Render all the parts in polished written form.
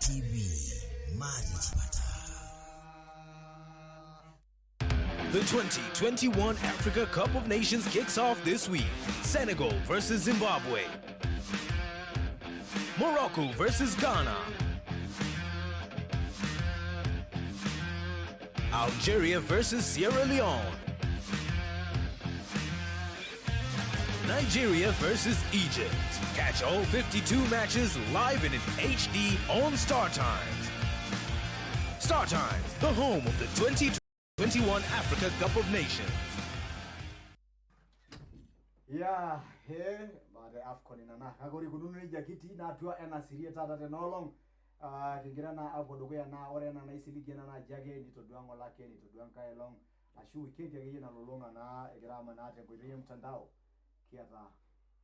TV maatishipata. The 2021 Africa Cup of Nations kicks off this week. Senegal versus Zimbabwe. Morocco versus Ghana. Algeria versus Sierra Leone. Nigeria versus Egypt. Catch all 52 matches live and in HD on Star Times. Star Times, the home of the 2021 Africa Cup of Nations. Ya he baada ya AFCON ina kake ore ikununo nejia kitii naa atua ena sirie taata tena olong. Ah, kigira naa apuo dukuya naa ore ena naisiligie naa naaji ake nitodua ng'ole ake nitodua enkae olong ashu weekend akeyie nalulung'a naa egira amanaa tenkoitoi e mtandao kiata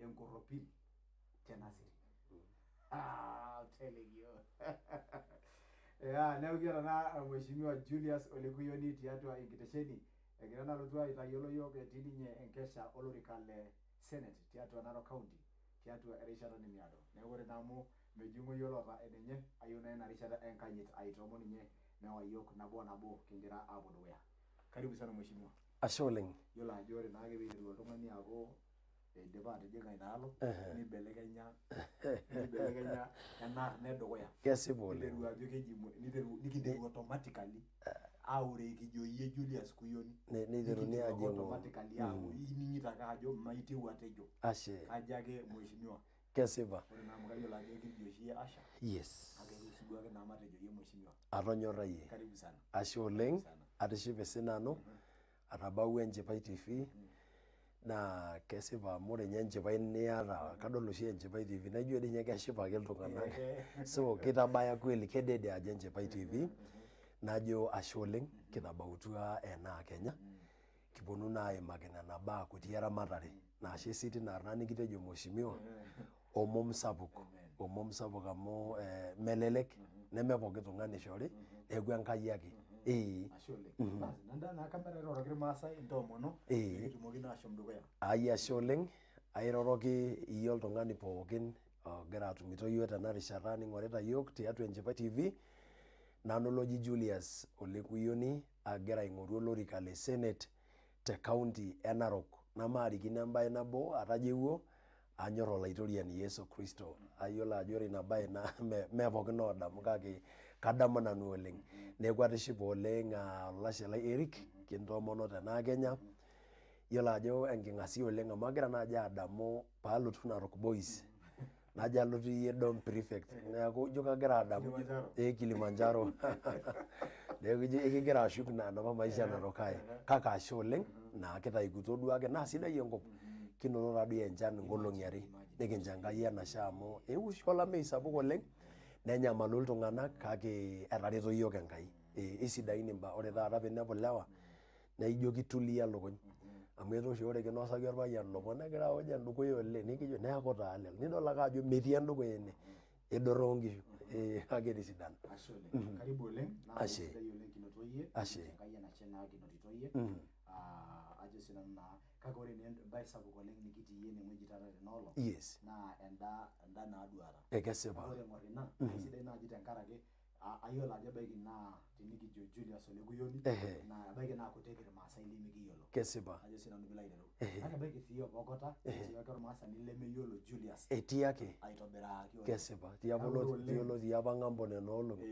enkorropil tena siri. Ah, I'm telling you. Yeah, neeku kiata naa Mheshimiwa Julius Ole Kuyioni tiatua enkitesheni egira naa alotu aitayiolo yiok etii ninye enkesha olorika le Senate tiatua Narok County tiatua erishata nemiado. Neeku ore naa amu mejing'o yiok loota enenye ayieu naa ina rishata enkanyit aitoomon ninye meewa yiok nabo o nabo kingira aapuo dukuya. Karibu sana mheshimiwa. Ashe oleng. Yiolo ajo ore naake piiteru oltung'ani aaku eidipa atijing'a inaalo nibelekenya enaarna edukuya. Kesipa oleng. Niteru ajo keji niteru nikinteru automatically aure kijo iyie Julius Kuyioni. Niteruni Nikinteru ake ajing'u. automatically aaku ining'ito ake ajo maitieu atejo. Ashe. Kajo ake mheshimiwa. Kesipa. Ore naa amu kayiolo ajo ekijo oshi iyie Asha. Yes. Kake eruhusu duake naa matejo iyie mheshimiwa. Atonyorrayie. Karibu sana. Ashe oleng. Sana. Atishipe sinanu. Atabawua Enchipai TV. Naa kesipa amu ore ninye Enchipai niata, kadol oshi Enchipai TV naijo dii ninye keshipa ake iltung'anak. So kitabaya kweli kedede ajo Enchipai TV. Najo ashe oleng kitabautua enaa Kenya. Kiponu naa aimaki nena baa kuti eramatare. Naa ashe sii tina arna nikitejo mheshimiwa omom sapuk. Omom sapuk amu melelek neme pooki tung'ani ishori neeku Enkai ake. Ee. Ashe oleng. Basi nanda naa kamera iroroki irmaasai intoomono pekitumoki naa ashom dukuya. Ai ashe oleng, airoroki iyie oltung'ani pookin ogira atumito yiok tena rishata ning'orita yiok tiatua Enchipai TV. Nanu loji Julius Ole Kuyioni agira aing'oru olorika le Senate te county e Narok. Namaarikino embae nabo atajeuo anyor olaitoriani Yesu Kristo. Ayiolo ajo ore ina bae naa mee pookin oodamu kake kadamu nanu oleng. Neeku atishipe oleng aa olashe lai Eric kintoomono tenaa Kenya. Yiolo ajo enking'asia oleng amu agira naaji adamu paalotu Narok Boys najo alotu iyie dorm prefect neeku ijo kagira adamu Kilimanjaro. eh Kilimanjaro neeku ijo ekigira ashuk naa enapa maisha Narok High kake ashe oleng naa kitaikutuo duake naa sidai enkop kinoto taadoi enchan nkolong'i are nikincho Enkai enashe amu eewuo oshi olameyu sapuk oleng nenyamalu iltung'anak kake etareto yiok Enkai eh isidain imbaa ore taata piinepu ilewa naa ijo kitulia ilukuny amu etaa oshi ore kinosaki orpayian ilomon negira aoj endukuya oleng nikijo neeku taa lelo nidol ake ajo metii endukuya ene idurra onkishu eh kake etisidana. Ashe oleng. Karibu oleng. Naa Ashe. sidai oleng kinoto iyie. Ashe. Enkai enashe naa kinotito iyie. Ah, ajo sinanu naa kake ore naa embae sapuk oleng nikitii iyie enewueji taata tena olong. Naa enda enda naaduata. Ekesipa. Ore eng'or ina naa sidai naaji tenkaraki ayiolo ajo ebaiki naa tenikijo Julius Ole Kuyioni naa ebaiki naa kutik irmaasai lemikiyiolo. Kesipa. Ajo sinanu piilo aitereu. Kake ebaiki sii opokota etii ake ormaasani lemeyiolo Julius Etii ake. aitobiraki oleng. Kesipa. Etii apa Kake ore oleng- olotii apa ng'ambo nena olong'i.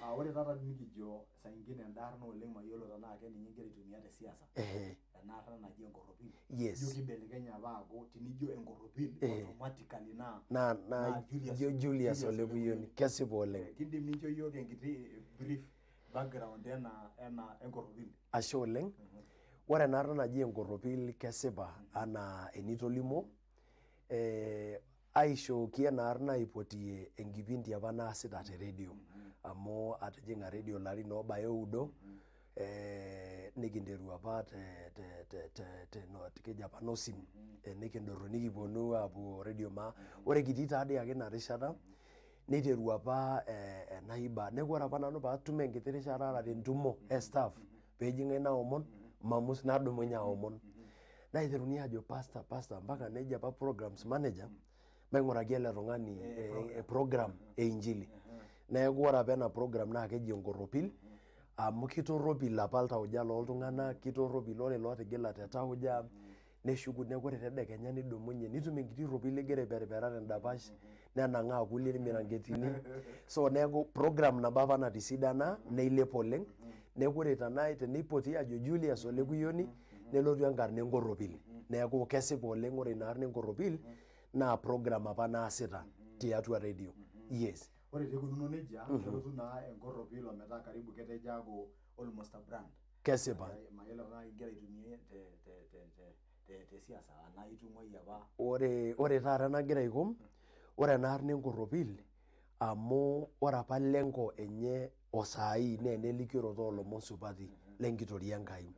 Ah, ore taata nikijo saa ingine enda arna oleng mayiolo tenaa keninye igira aitumia te siasa. Ena arna naji enkorropil. Ijo kibelekenye apa aaku tenijo enkorropil automatically naa Naa naa Julius ijo Julius Ole Kuyioni. Kesipa oleng. Kindim nincho yiok enkiti brief background ena ena enkorropil. Ashe oleng. Ore ena arna naji enkorropil kesipa anaa enitolimuo aishooki ena arna aipotie enkipindi apa naasita te redio amu atijing'a redio ilarin oobaya oudo nikinteru apa te te te te te keji apa Nosim nikindurru nikiponu aapuo redio maa. Ore kitii taadii ake ina rishata niteru apa ena iba neeku ore apa nanu paatum enkiti rishata ata tentumo e staff peeji ng'ae naomon mamus nadumunye aomon. Naiteruni aajo pastor pastor mpaka nejo apa programs manager. Maing'uraki ele tung'ani program e injili. Neeku ore apa ena program naa keji Enkorropil amu kitorropil apa iltauja loltung'anak, kitorropil ore ilootigilate tauja neshuku neeku ore tedekenya nidumunye nitum enkiti rropil igira aiperipera tendapash nenang'aa kulie irmiranketini. So neeku program nabo apa natisidana neilep oleng. Neeku ore teneipoti aajo Julius Olekuyioni nelotu enkarna Enkorropil. Neeku kesipa oleng ore ina arna Enkorropil naa program apa naasita tiatua radio. Yes. Ore taa ikununo nejia, kelotu naa Enkorropil ometaa karibu ketejo aaku almost a brand. Kesipa. Mayiolo tenaa ingira aitumia te siasa anaa itung'uayie apa. Ore taata enagira aiko, ore ena arna Enkorropil amu ore apa lengo enye o saai naa enelikioroto oolomon supati lenkitoria Enkai.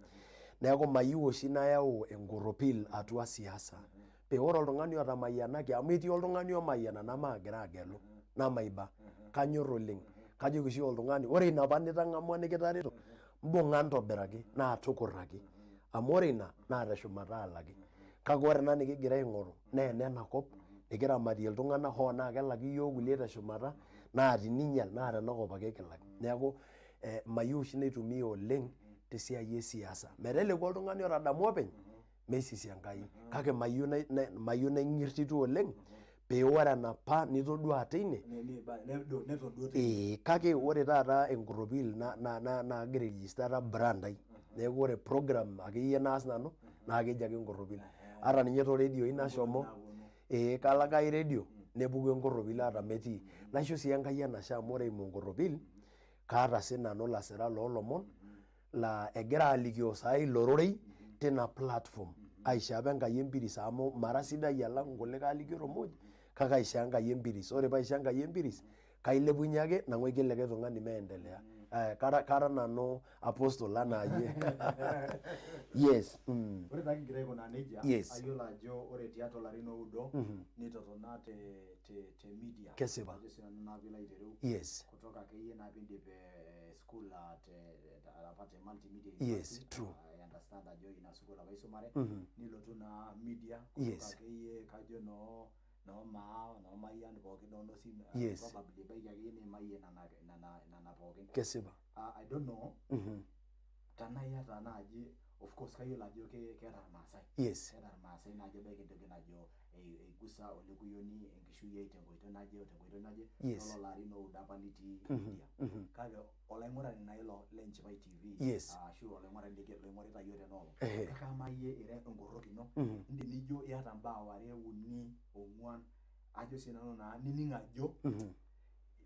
Neeku mayieu oshi nayau enkorropil atua siasa. Pee ore oltung'ani otamayianaki amu etii oltung'ani omayiana namaagira agelu namaiba kanyor oleng. Kajoki oshi oltung'ani ore ina apa nitang'amua nikitareto mbung'a ntobiraki naa tukurraki amu ore ina naa teshumata alaki. Kake ore ena nikigira aing'oru naa enena kop nikiramatie iltung'anak hoo naa kelaki iyiook kulie teshumata naa teninyal naa tenakop ake kilak. Neeku mayieu oshi naitumia oleng tesiai e siasa. Meteleku oltung'ani otadamua openy meisisi Enkai. Kake mayieu naing'irtitu oleng pee ore enapa nitoduaa teine ee kake ore taata enkorropil naa kagira airijista era brand ai. Neeku ore program akeyie naas nanu naa keji ake enkorropil. Ata ninye tooredioi nashomo ee kalo ake ai redio nepuku enkorropil ata metii. Naisho sii Enkai enashe amu ore eimu enkorropil kaata siinanu ilasirak loolomon laa egira alikio saai ilo rorei tina platform aisho apa Enkai empiris amu mara sidai alang nkulikae alikiorok muj kake aishoo Enkai empiris. Ore paisho Enkai empiris kailepunye ake nang'uiki likae tung'ani meendelea. Kara nanu apostle anaa iyie. Yes. Ore taa kigira aikunaa nejia, Yes. ayiolo ajo ore tiatua ilarin oudo nitotona te media. Kesipa. Ajo sinanu naa piilo aitereu. Yes. Kutoka akeyie naa piindip school te apa te Multimedia Yes, University. true. I understand ajo ina sukuul apa isumare. Nilotu naa media kutoka Yes. akeyie kajo noo maa noo mayian pookin noo nosim Yes. probably ebaiki akeyie niimayie nena pookin. Kesipa. I don't know tenaa iyata naaji of course kayiolo ajo keeta irmaasai. Yes. Keeta irmaasai naaji ebaiki entoki najo eigusa Olekuyioni enkishui ai tenkoitoi naje o tenkoitoi naje Yes. tolelo arin oudo apa litii media. Kake olaing'urani naa ilo le Enchipai TV Yes. ashu olaing'urani loing'orita iyiook tena olong. Ehe. Kake amaa iyie ira enkorrok ino, indim nijo iyata imbaa ware, uni, ong'uan ajo sinanu naa nining ajo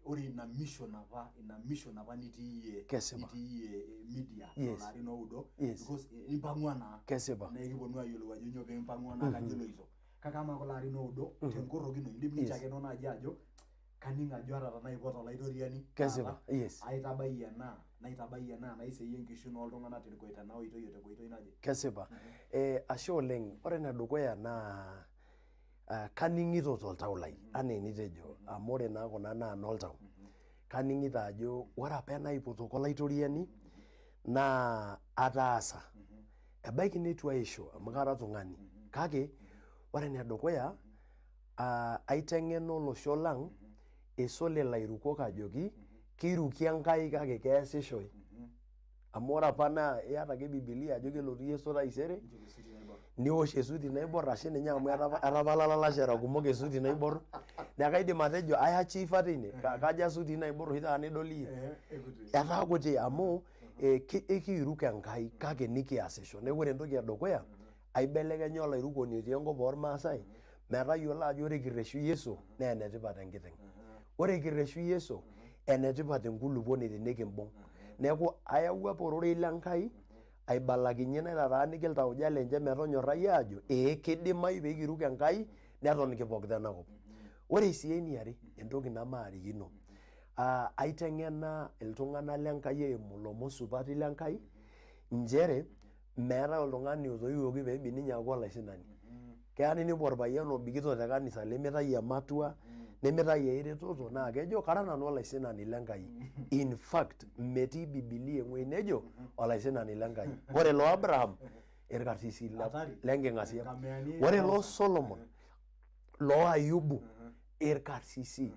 ore ina mission apa ina mission apa nitii iyie Kesipa. nitii iyie media Yes. lelo arin oudo Yes. because impang'ua naa Kesipa. naa ekiponu ayiolou ajo nyoo piimpang'ua naa kajo iloito. Kake amaa kulo arin oudo tenkorrok ino indim Yes. ninchakeno naaji ajo kaning ajo ata tenaipot olaitoriani Kesipa. taata Yes. aitabayie ena naitabayie ena naiseyie enkishon oltung'anak tena oitoi o tenkoitoi naje. Kesipa. Ashe oleng. Ore enedukuya naa kaning'ito toltau lai anaa enitejo amu ore naa kuna naa inoltau. Kaning'ito ajo ore apa enaipotoko olaitoriani naa ataasa. Ebaiki neitu aishu amu kara tung'ani kake ore enedukuya aiteng'ena olosho lang eisul ilairukok ajoki kiruki Enkai kake keesishoi. Amu ore apa naa iyata ake bibilia ajo kelotu Yesu taisere niwosh esuti naibor ashe ninye amu etapala ilalashera kumok esuti naibor. Neeku kaidim atejo aiachieva teine kaja isutii naibor oshi taata nidol iyie. Etaa kuti amu ekiiruk Enkai kake nikiasisho. Neeku ore entoki edukuya aibelekenya olairukoni otii enkop ormaasai metayiolo ajo ore kirreshu Yesu naa enetipat enkiteng. Ore kirreshu Yesu enetipat enkulupuoni tenikimbung. Neeku ayawua apa ororei le Nkai aibalakinyie naitataaniki iltauja lenche metonyorrai aajo ee kidimayu pee kiruk Enkai neton kipokita enakop. Ore sii eniare entoki namaarikino aiteng'ena iltung'anak le Nkai eimu ilomon supati le Nkai nchere meetae oltung'ani otoiwuoki peebik ninye aaku olaisinani. Keya ninepu orpayian obikito te kanisa lemitayu ematua, nemitayu ai retoto naa kejo kara nanu olaisinani le Nkai. In fact metii bibilia ewueji nejo olaisinani le Nkai. Ore loo Abraham irkarsisi Hatari. lenking'asia. Nkameyani Ore loo Solomon, loo Ayubu. Irkarsisi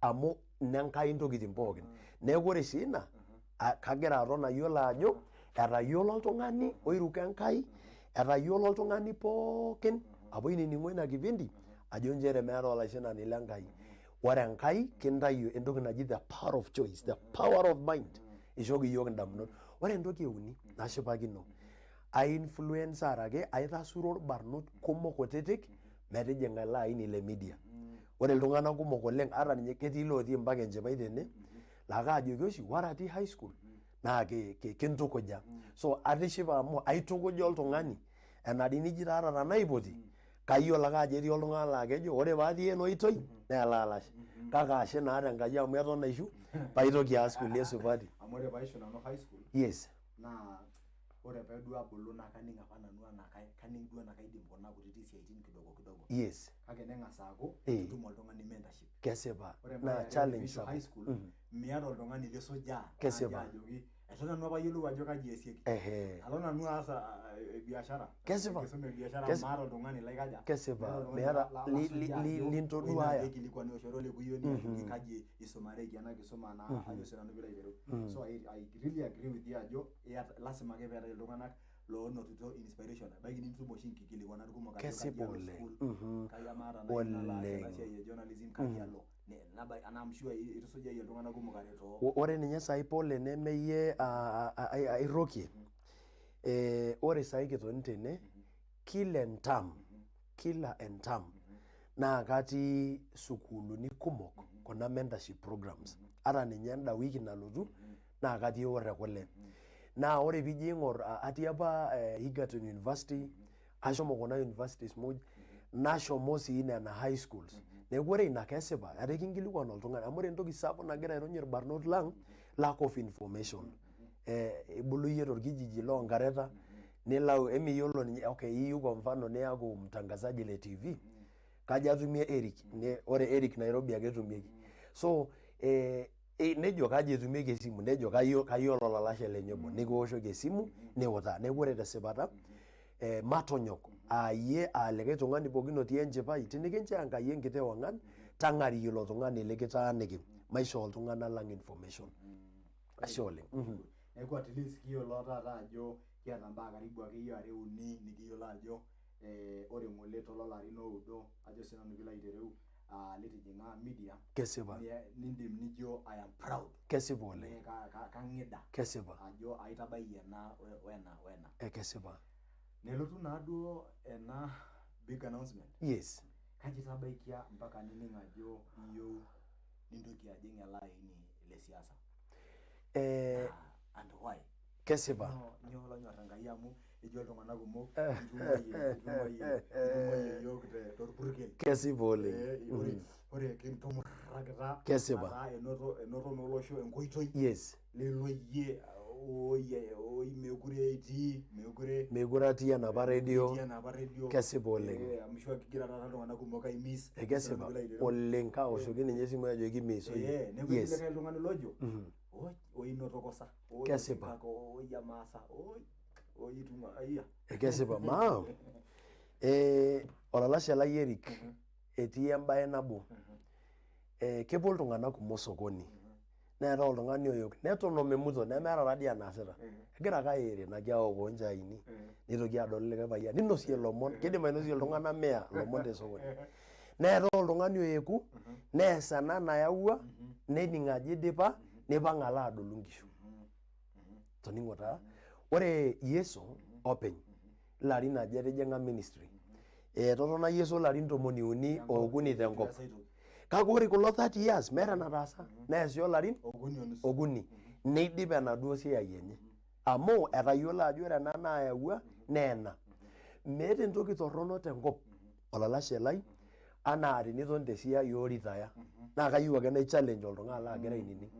amu inenkai intokitin pookin. Neeku ore sii ina kagira aton ayiolo ajo etayiolo oltung'ani oiruko Enkai, etayiolo oltung'ani pookin apa oinining'o ina kipindi ajo nchere meeta olaisinani le Nkai. Ore Enkai kintayu entoki naji the power of choice, the power of mind ishooki iyiook indamunot. Ore entoki euni nashipakino, ai influenza arake aitasuro irbarnot kumok kutitik metijing'a ele aini le media. Ore iltung'anak kumok oleng ata ninye ketii ilotii mpaka enchipai tene laa kaajoki oshi ore atii high school naa kintukuja. So atishipa amu aitukuja oltung'ani enare niji taata tenaipoti kayiolo ake ajo etii oltung'ani laa kejo ore paatii ena oitoi naa ele alashe. Kake ashe naa Tenkai amu eton aishu paitoki aas kulie supati. Amu ore paishu nanu high school Yes. naa ore peeduo abulu naa kaning apa nanu anaa kaning duo anaa kaidim kuna kutitik siaitin kidogo kidogo. Kake neng'as aaku itum oltung'ani mentorship. Kesipa. Ore embae Naa are challenge piishu sapuk. high school miata oltung'ani lisujaa Kesipa. naaji ajoki eton nanu apa ayiolou ajo kaji easieki. Alo nanu aas biashara. Kesipa. Enkisuma e biashara maata oltung'ani laikaja. Kesipa. Maata oltung'ani Miata lasujaa ajo lintoduaya. ore naaji aikilikuanishore olekuyioni ajoki kaji isumareki ena kisuma naa ajo sinanu piilo aitereu. So I really agree with you ajo lasima ake peetae iltung'anak loonotito inspiration. Ebaiki nitum oshi inkikilikuanat kumok ajo kaji Kesipa alo oleng. school, kaji amaa tenaa nalo aas ena Oleng. siai e journalism kaji alo. Naba I'm sure itusujayie iltung'anak kumok aretoo. Ore ninye saai pole nemeyie airokie. Ore saai kitoni tene kila entam, kila entam naa katii sukuulini kumok kuna mentorship programs. Ata ninye enda wiki nalotu naa katii Ewor e Kule. Naa ore piijo aing'or atii apa Egerton University, ashomo kuna universities muj, nashomo sii nena high schools. Neeku ore ina kesipa, etaa ekinkilikuan oltung'ani amu ore entoki sapuk nagira airony irbarnot lang, lack of information. Ibulu iyie torkijiji loo Nkareta, nilau emiyiolo ninye okay iyieu kwa mfano niaku mtangazaji le TV, kajo atumie Eric, ore Eric Nairobi ake etumieki. So nejo kaji etumieki esimu, nejo kayiolo olalashe lenye obo, nikiwoshoki esimu niutaa. Neeku ore tesipata matonyok aa iyie aa likae tung'ani pookin otii enchipai, tinikinchoo Enkai enkiti ewang'an, tang'arie ilo tung'ani likitaaniki, maishoo iltung'anak lang information. Ashe oleng. Neeku at least kiyiolo taata ajo kiata mbaa karibu akeyie are uni nikiyiolo ajo ore ng'ole toolarin oudo ajo sinanu piilo aitereu litijing'a media. Kesipa. Nindim nijo I am proud. Kesipa oleng. Kang'ida. Kesipa. Ajo aitabayie ena wena wena. Kesipa. Nelotu naaduo ena big announcement. Yes. Kaji itabaikia mpaka nining ajo iyieu nintoki ajing ele aini le siasa? And why? Kesipa. Nyoo olonyor Enkai amu ejo iltung'anak kumok itung'uayie iyiook torpurkel. Kesipa oleng. Ore kintumurrakita Kesipa. etaa enoto naa olosho enkoitoi Yes. lilo iyie oi meekure etii meekure Meekure atii enapa redio. etii enapa redio. Kesipa oleng. Amu sure kegira taata iltung'anak kumok aimiss. Kesipa oleng kaoshoki ninye esimu ajoki miss oyie. Neeku etii likae tung'ani lojo oi inotoko sa. Kesipa. Oi amaa sa oi oi itung'ua ayia. Kesipa maa olalashe lai Eric etii embae nabo. Kepuo iltung'anak kumok sokoni neetae oltung'ani oyok neton omemuto nemeeta taadii enaasita. Egira ake airinaki aokoo nchaini nitoki adol likae payian ninosie ilomon kidim ainosie iltung'anak mia ilomon te sokoni. Neetae oltung'ani oyeku nees ena nayawua nening ajo idipa nipang alo adolu nkishu. Toning'o taa ore Yesu openy ilarin aja etijing'a ministry. Etotona Yesu ilarin 33 tenkop. Kake ore kulo 30 years meeta enataasa neesisho ilarin okuni neidip enaduo siai enye. Amu etayiolo ajo ore ena naayawua naa ena. Meeta entoki torrono tenkop olalashe lai anaa teniton tesiai ooritaya. Naa kayieu ake nai challenge oltung'ani laagira ainining.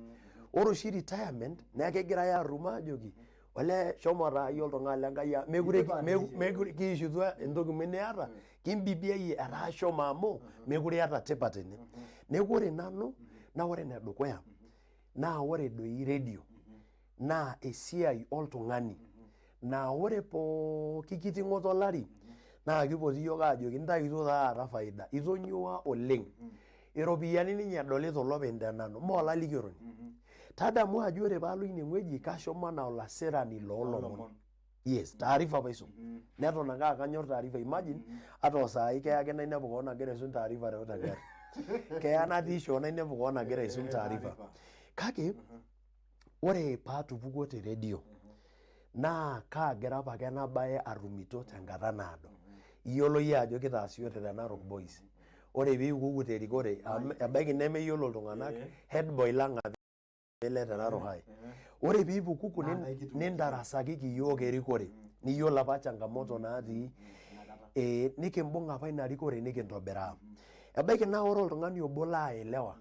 Ore oshi retirement naa kegirai arrumoo ajoki olee shomo taa iyie oltung'ani le Nkai mekure kiishutua entoki muj niata kimbibiayie etaa shomo amu mekure iyata tipat tene. Neeku ore nanu naa ore enedukuya naa ore doi radio naa esiai oltung'ani naa ore pooki kiting'oto olari naa kipoti iyiook aajoki intaituo taata faida itonyua oleng. Iropiyiani ninye edolita olopeny te nanu, mee olalikioroni. Tadamu ajo ore paalo inewueji kashomo anaa olasirani loolomon. Yes, taarifa apa aisum. Neton ake aa kanyor taarifa. Imagine ata osaai keya ake nainepu koon agira aisum taarifa areuta engari. Keya natii shoo nainepu koon agira aisum taarifa. Kake ore paatupukuo te redio naa kaagira apake ena bae atumito tenkata naado. Iyiolo iyie ajo kitaasishote te Narok Boys. Ore piipuku terikore amu ebaiki nemeyiolo iltung'anak headboy lang apa ele te Narok High. Ore piipukuku nintarasakiki iyiook erikore niyiolo apa changamoto natii ee nikimbung apa ina rikore nikintobiraa. Ebaiki naa ore oltung'ani obo laaelewa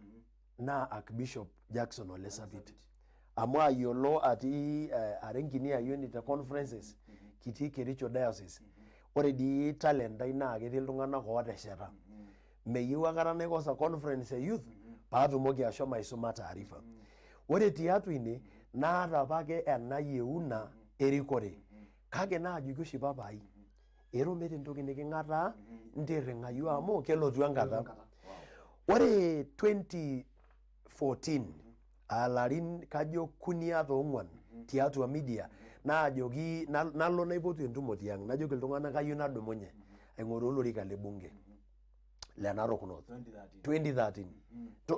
naa Archbishop Jackson Ole Sapit amu ayiolo atii ara enkini ayioni te conferences kitii Kericho Diocese ore dii talent ai naa ketii iltung'anak ootesheta meyieu aikata naikosa conference e youth paatumoki ashomo aisuma taarifa. Ore tiatua ine naata apake ena yieuna erikore kake naajoki oshi papai ero meeta entoki niking'ataa ntirring'ayu amu kelotu enkata. Ore 2014 aa larin kajo okuni ata ong'uan tiatua media naajoki nalo naipotu entumo tiang najoki iltung'anak kayieu nadumunye aing'oru olorika le bunge le Narok North 2013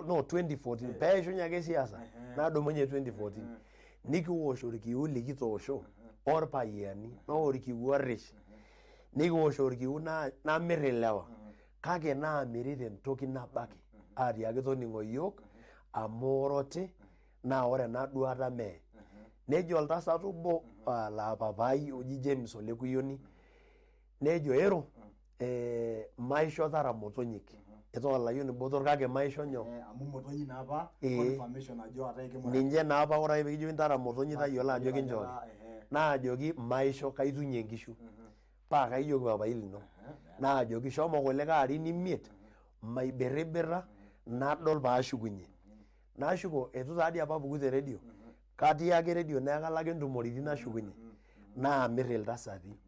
no 2014 peishunye ake siasa nadumunye 2014 nikiwosh orkiu likitoosho orpayiani naa orkiu orish nikiwosh orkiu namir ilewa kake naamirita entoki nabo ake atiaki toning'o iyiook amu oroti naa ore ena duata mee nejo oltasat obo laa papai oji James Olekuyioni nejo ero eh, maisho tara motonyik itaa olayioni botor kake maisho nyoo Eh, amu motonyi naa apa Ee. confirmation ajo ataa ekimurati. ninche naa apa ore ake pekijoki tara motonyi tayiolo ajo kinchooki Ehe. naajoki maisho kaitunyie nkishu paa kaijoki papai lino naajoki shomo kulikae arin imiet maibiribira nadol paashukunye nashuko eitu taadii apa apuku te redio katii ake redio neeku kalo ake ntumoritin nashukunye naamir iltasati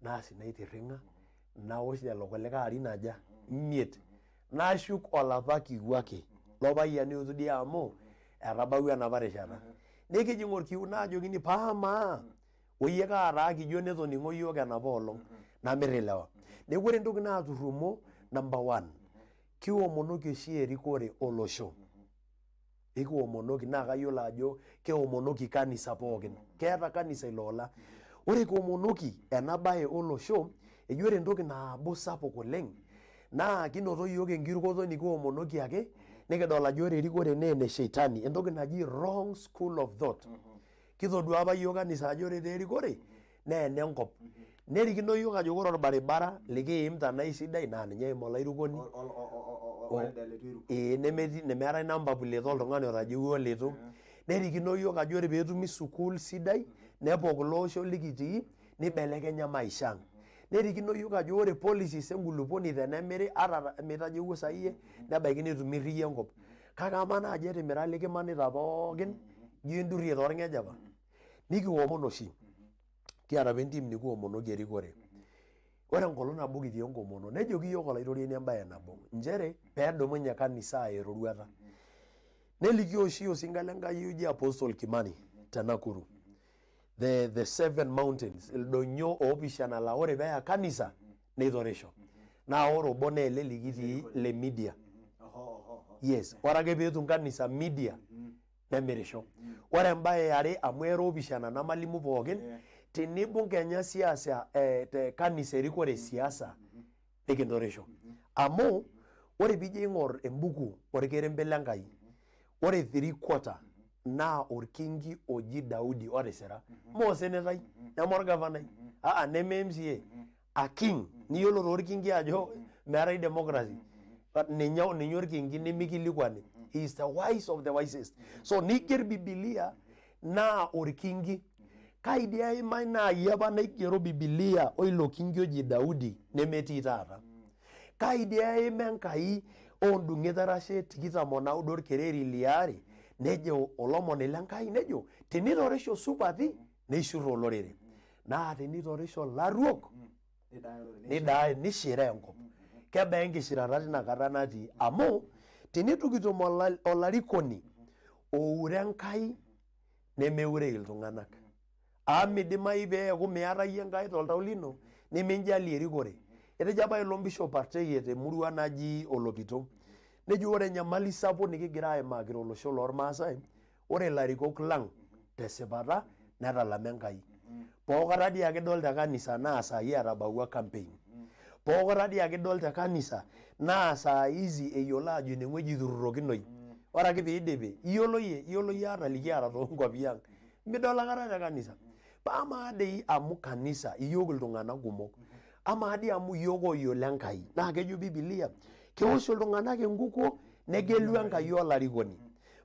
naasi naitirring'a nawosh lelo kulikae arin aja imiet nashuk olapa kiu ake lopayiani otu dii amu etabawua enapa rishata nikijing orkiu naajokini paamaa oyie kaa kijo netoning'o iyiook enapa olong namir ilewa neeku ore entoki naaturrumo number one kiomonoki oshi erikore olosho ekiomonoki naa kayiolo ajo keomonoki kanisa pookin keeta kanisa ilo ola ore kiomonoki ena baye olosho eji ore entoki nabo sapuk oleng naa kinoto iyiook enkirukoto nikiomonoki ake nikidol ajo ore erikore naa ene sheitani entoki naji wrong school of thought kitodua apa iyiook kanisa ajo ore taa erikore naa enenkop nerikino iyiook ajo ore orbaribara likiim tenaa isidai naa ninye oim olairukoni Elde leitu eiruk. ee nemetii nemeetae number plate oltung'ani otajeuwuo olitu nerikino iyiook ajo ore peetumi sukuul sidai nepuo kulo osho likitii nibelekenya maisha ang nerikino iyiook ajo ore policies enkulupuoni tenemiri ata mitajeuwuo sai iyie nebaiki nitumirr iyie enkop kake amaa naaji etimira likimanita pookin ijo indurrie torng'ejepa nikiomon oshi kiata apa entim nikiomonoki erikore ore enkolong nabo kitii enkomono nejoki iyiook olaitoriani embaye nabo nchere peedumunye kanisa aya eroruata nelikio oshi osinka le Nkai oji Apostle Kimani te Nakuru the seven mountains ildonyio oopishana laa ore peeya kanisa neitorisho naa ore obo naa ele likitii le media Oho, oho, oho. yes ore ake peetum kanisa media nemirisho ore embaye eare amu era opishana namalimu pookin tinibung kenya siasa eh, te kanisa erikore e siasa nikintorisho amu ore piijo aing'or embuku orkerembe le Nkai ore three quarter naa orkingi oji Daudi otisira mee osenetai neme orgavanai aa neme MCA a king niyiolo taa orkingi ajo meetae democracy But ninye ninye orkingi nemikilikuani he is the wise of the wisest so niger bibilia naa orkingi kai dii aimai naai apa naigero bibilia oilo kingi oji Daudi nemetii taata kai dii aima Enkai ondung'et erashe tikitam onaudo orkereri liare nejo olomoni le Nkai nejo tinitorisho supati neishur olorere naa tenitorisho laruok nidaaya nishiraa enkop kebaa enkishirata tinakata natii amu. Teneitu kitum olarikoni oure Enkai nemeure iltung'anak. Amu midimayu pee eeku miata iyie Enkai toltau lino niminjalie erikore. Etejo apa aelong Bishop Parteyie temurua naji Olopito, nejo ore enyamali sapuk nikigira aimaa kira olosho lormaasai, ore ilarikok lang tesipata netalama Enkai. Pookata dii ake idol te kanisa naa saai etabawua campaign. Pookata dii ake idol te kanisa naa saa hizi eyiolo aajo inewueji eiturrurokinoi. Ore ake piidipi, iyiolo iyie, iyiolo iyie ata likiata toonkuapi ang. Midol aikata te kanisa. Paa amaa dei amu kanisa iyiok iltung'anak kumok, amaa dii amu iyiok ooyiolo Enkai, naa kejo Bibilia keosh iltung'anak enkukuo negelu Enkai olarikoni.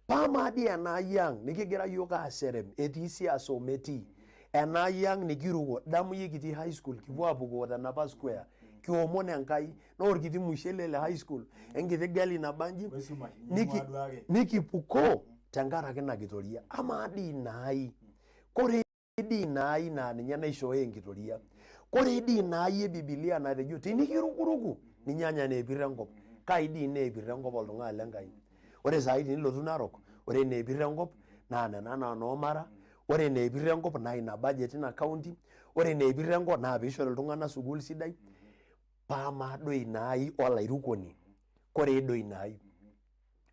Paa amaa dii enaai ang nikigira iyiok aaserem etii siasa o metii, enaai ang nikiruko, damu iyie kitii high school kipuo aapukoo tenapa square kiomon Enkai naa orkiti mushele le high school enkiti gali naba nji Wesumash, ninyang'ua duake. Nikipukoo tenkaraki ina kitoria. Amaa dii ina ai, kore dii ina ai naa ninye naishooyo enkitoria, kore dii ina ai e Bibilia natejo tinikirukuruku ninyanya eneepir enkop, kai dii ina epir enkop oltung'ani le Nkai? Ore saai tenilotu Narok, ore eneepir enkop naa nena naa noomara, ore eneepir enkop naa ina budget ina county, ore eneepir enkop naa piishori iltung'anak sukuul sidai. Paa amaa doi ina ai olairukoni, koree doi ina ai?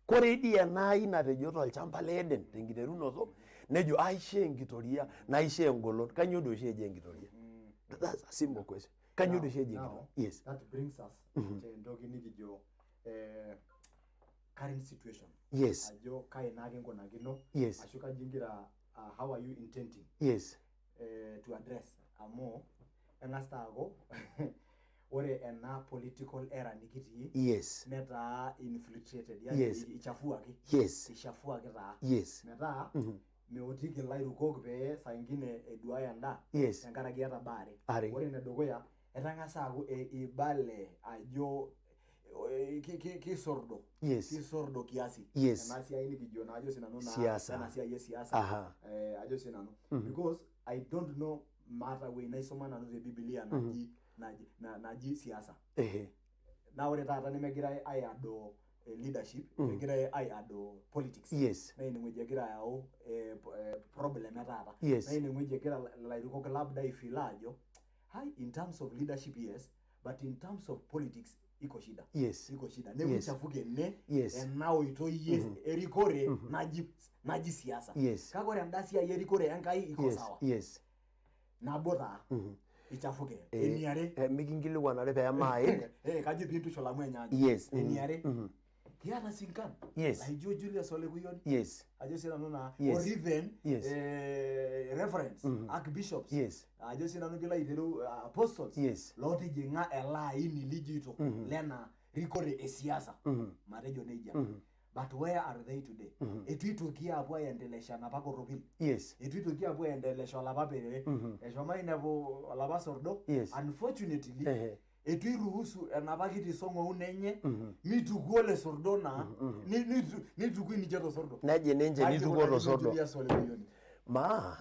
Koree dii ena ai natejo tolchamba le Eden tenkiterunoto nejo aishoo enkitoria naishoo engolon. Kainyoo doi oshi eji enkitoria? That's a simple question. Kainyoo doi oshi eji enkitoria? Yes. That brings us tentoki nikijo current situation. Ajo kai naa kinkunakino ashu kaji ingira how are you intending to address amu eng'as taa aaku ore ena political era nikitii netaa infiltrated, yani ichafuaki. Ichafuaki taa. Metaa meotiki ilairukok pee saa ingine eduaya endaa tenkaraki eeta baa are. Are. Ore enedukuya etang'asa aaku eibale ajo kisordo. Kisordo kiasi. Ena siai nikijo naa ajo sinanu naa Siasa. ena siai e siasa. Ajo sinanu. Because I don't know maata wuei naisuma nanu te Biblia naji naji siasa. Naa ore taata nemegirai aiado leadership, kegirai aiado politics. Naa inewueji egira ayau problem e taata. Naa inewueji egira ilairukok labda aifeel ajo hai in terms of leadership yes, but in terms of politics iko shida. Iko shida. Neeku ichafuke ene ena oitoi erikore naji siasa. Kake ore enda siai erikore Enkai iko sawa. Nabo taa ichafuke. Eniare. Mikinkilikuanare pee maid. Kajo piintushul amu enyaanyuk. Eniare. Kiata sinkan. Laijo Julius Ole Kuyioni. Ajo sinanu naa or even reference archbishops. Ajo sinanu piilo aiteru apostles. Lootijing'a ele aini lijoito lena rikore e siasa. Matejo nejia. But where are they today? Eitu eitoki aapuo aendelesha enapa korropil. Eitu eitoki aapuo aendelesha olapa perere. Eshomo ainepu olapa sordo. Unfortunately, eitu iruhusu enapa kiti song'oun enye mitukuo ele sordo naa nitukui ninche tosordo. Neji ninche Kaji nitukuo ikunakino tosordo. Julius Ole Kuyioni? Maa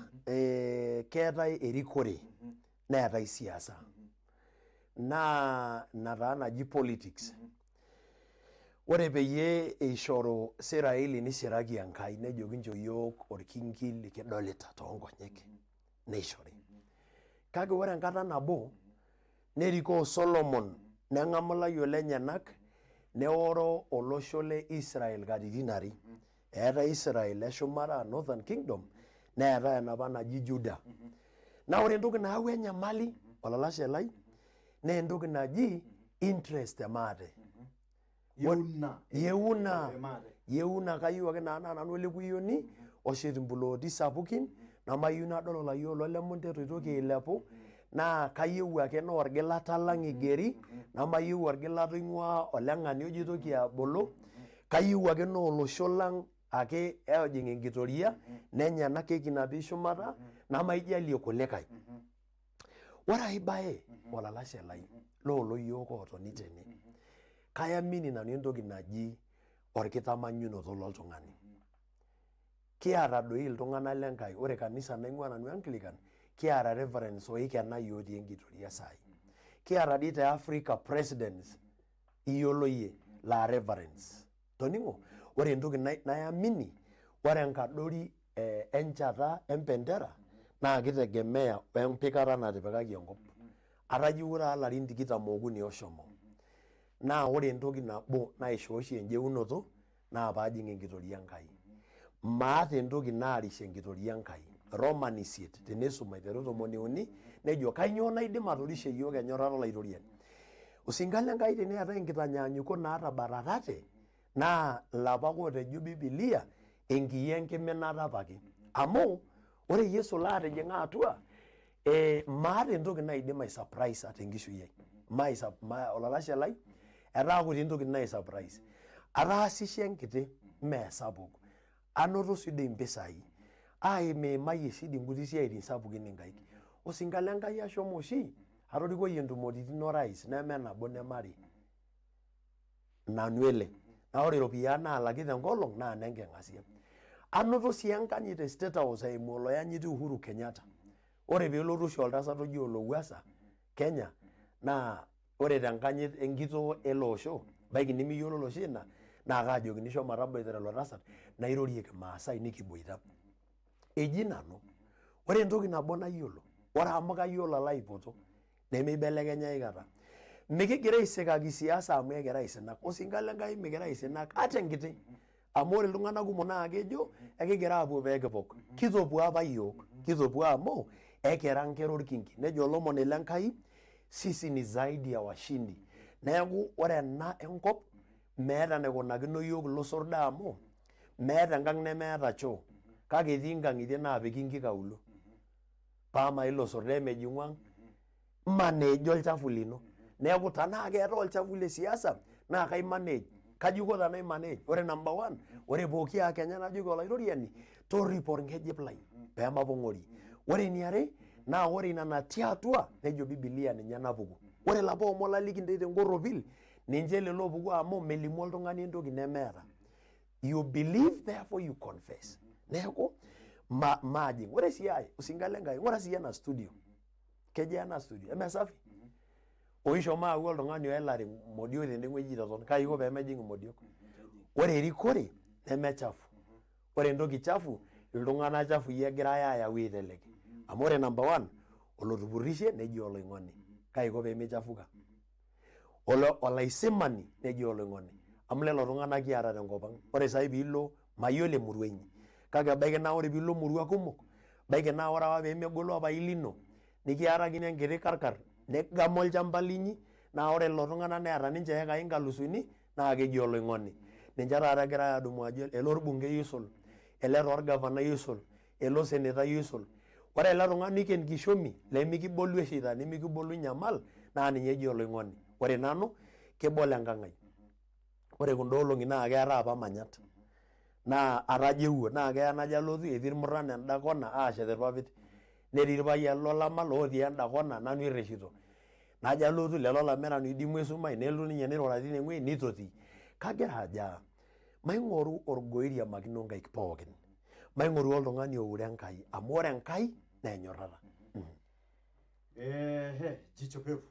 keetae erikore neetae siasa. Naa ina taa naji politics. Ore peyie eishoru Siraeli nisiraki Enkai nejo kincho iyiook orkingi likidolita toonkonyek neishori. Kake ore enkata nabo nerikoo Solomon neng'amu ilayiok lenyenak neoro olosho le Israel katitin are. Eetae Israel eshumata aa Northern Kingdom neetae enapa naji Juda. Naa ore entoki nayawua enyamali olalashe lai naa entoki naji interest emaate. Yeuna. Yeuna. Emaate. Yeuna kayieu ake naa nanu olekuyioni oshet impulooti sapukin namayieu nadol olayioni lolemuntet oitoki ailepu naa kayieu ake naa orgilata lang igeri namayieu orgilata oing'uaa oleng'ani ojo oitoki abulu kayieu ake naa olosho lang ake ojing enkitoria nenya ena keki natii shumata namaijalie kulikae. Ore ai bae olalashe lai loolo yiok ootoni tene kayamini nanu entoki naji orkitamanyunoto loltung'ani. Kiata doi iltung'anak le Nkai, ore kanisa naing'ua nanu Anglican kiata reverends oikena otii enkitoria saai. Kiata dii te Africa presidents iyiolo iyie laa reverends. Toning'o, ore entoki nayamini, ore enkadori enchata empendera naa kitegemea wempikata natipikaki enkop. Atajing'uo taa ilarin 23 oshomo. Naa ore entoki nabo naishoo oshi enjeunoto naa paajing enkitoria Enkai. Maata entoki naarish enkitoria Enkai. Roman 8 tenisum aiteru 13 nejo kainyoo naidim atorishe iyiook enyorrata Olaitoriani. Osinka le Nkai teneetae enkitanyaanyukot naatabatate naa ilapa ake ootejo Bibilia enkiyo enkiminata apake. Amu ore Yesu laatijing'a atua maata entoki naidim aisurprise tenkishui ai. Olalashe lai etaa kuti intokitin naisurprise. Ataasishe enkiti mee sapuk. Anoto sii dei impisai. Aimiimayie sii dei nkuti siaitin sapukin inkaik. Osinka le Nkai ashomo oshi atorikoyie intumoritin orais neme nabo neme are. Nanu ele. Naa ore iropiyiani naalaki tenkolong naa inenking'asia. Anoto sii enkanyit te State House eimu oloyanyiti Uhuru Kenyatta. Ore peelotu oshi oltasat oji Olowuasa Kenya naa ore tenkanyit enkitoo ele osho ebaiki nimiyiololo oshi ina naa kaajokini shomo taboitare ilo tasat nairorie kimaasai nikiboita. Eji nanu ore entoki nabo nayiolo ore amu kayiolo olaipoto nemeibelekenya aikata. Mikigira aisikaki siasa amu ekira aisinak, osinka le Nkai mikira aisinak ata enkiti amu ore iltung'anak kumok naa kejo ekigira aapuo pee kipok. Kitopuo apa iyiook, kitopuo amu ekira nkera orkingi. Nejo olomoni le Nkai sisi ni zaidi ya washindi. Neeku ore ena enkop meeta enaikunakino iyiook ilosor doi amu meeta enkang' nemeeta choo kake etii nkang'itie naapiki inkik aulo. Paa maa ilo sordo emejing'u ang' manage olchafu lino. Neeku tenaa keetae olchafu le siasa naa kai manage. Kaji aiko tenai manage? Ore number one, ore pooki akenya najoki olaitoriani torripo orng'ejep lai pee mapong'ori. Ore eniare naa ore ina natii atua nejo Bibilia ninye napuku. Ore ilapa omon laliki intae tenkorropil ninche lelo oopuku amu melimu oltung'ani entoki nemeeta. You believe therefore you confess. Neeku maajing. Ore sii ae osinka le Nkai, ng'ura siyie ena studio. Kejaa ena studio? Eme safi? Oishomo ayau oltung'ani oelare imodiok tende wueji toton. Kai iko pee mejing imodiok? Ore erikore neme chafu. Ore entoki chafu iltung'anak chafui egirae ayau aiteleki. Amu ore number one olotupurrishe neji oloing'oni. Kai iko pee michafuka? Olaisimani neji oloing'oni. Amu lelo tung'anak kiata tenkop ang. Ore saai piilo mayiolo emurua inyi kake ebaiki naa ore piilo murua kumok ebaiki naa ore apa pemegolu apai lino nikiarakini enkiti karkar negama olchamba linyi naa ore lelo tung'anak neeta ninche iyekai inkalusuni naa keji oloing'oni. Ninche taata egirae adumu ajo ele orbungei oisul, ele taa orgavanai oisul, ele osenetai oisul. Ore ele tung'ani oiken kishomi lemikibolu esheita nemikibolu inyamal naa ninye eji oloing'oni. Ore nanu kebol enkang ai. Ore kunda olong'i naa keetae apa manyat naa atajeuo naa keya najo alotu etii irmurran enda kona aashet irpapit netii irpayiani lolamal otii enda kona nanu erreshito. Najo alotu lelo olamerani oidimu esumash nelotu ninye nirura tine wueji nitoti. Kagira ajo aa maing'oru orgoiriamakino nkaik pookin, maing'oru oltung'ani oure Enkai amu ore Enkai naa enyorrata. Ehe, jicho pevu.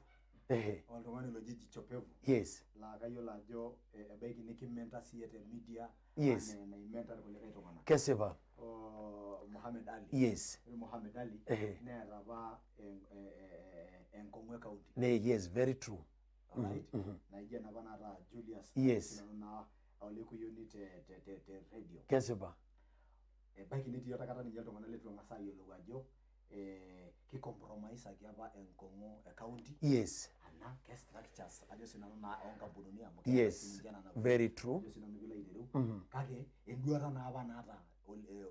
Ehe. Oltung'ani loji jicho pevu. Yes. Laa kayiolo ajo ebaiki nikimenta siiyie te media Yes. anaa enaimenta irkulikae tung'anak. Kesipa. Oh, Mohamed Ali. Yes. Ore Mohamed Ali Ehe. neeta apa enkong'u e county. Ne, yes, very true. Alright? Naijo enapa naata Julius. Yes. Sinanu naa olekuyioni te radio. Kesipa. Ebaiki netii aikata ninye iltung'anak leitu eng'as ayiolou ajo kikompromisaki apa enkong'u e county. Yes. Ana ke structures ajo sinanu naa oonkampunini amu keeta Yes. sininche nena Very true. ajo sinanu piilo aitereu. Kake enduata naa apa naata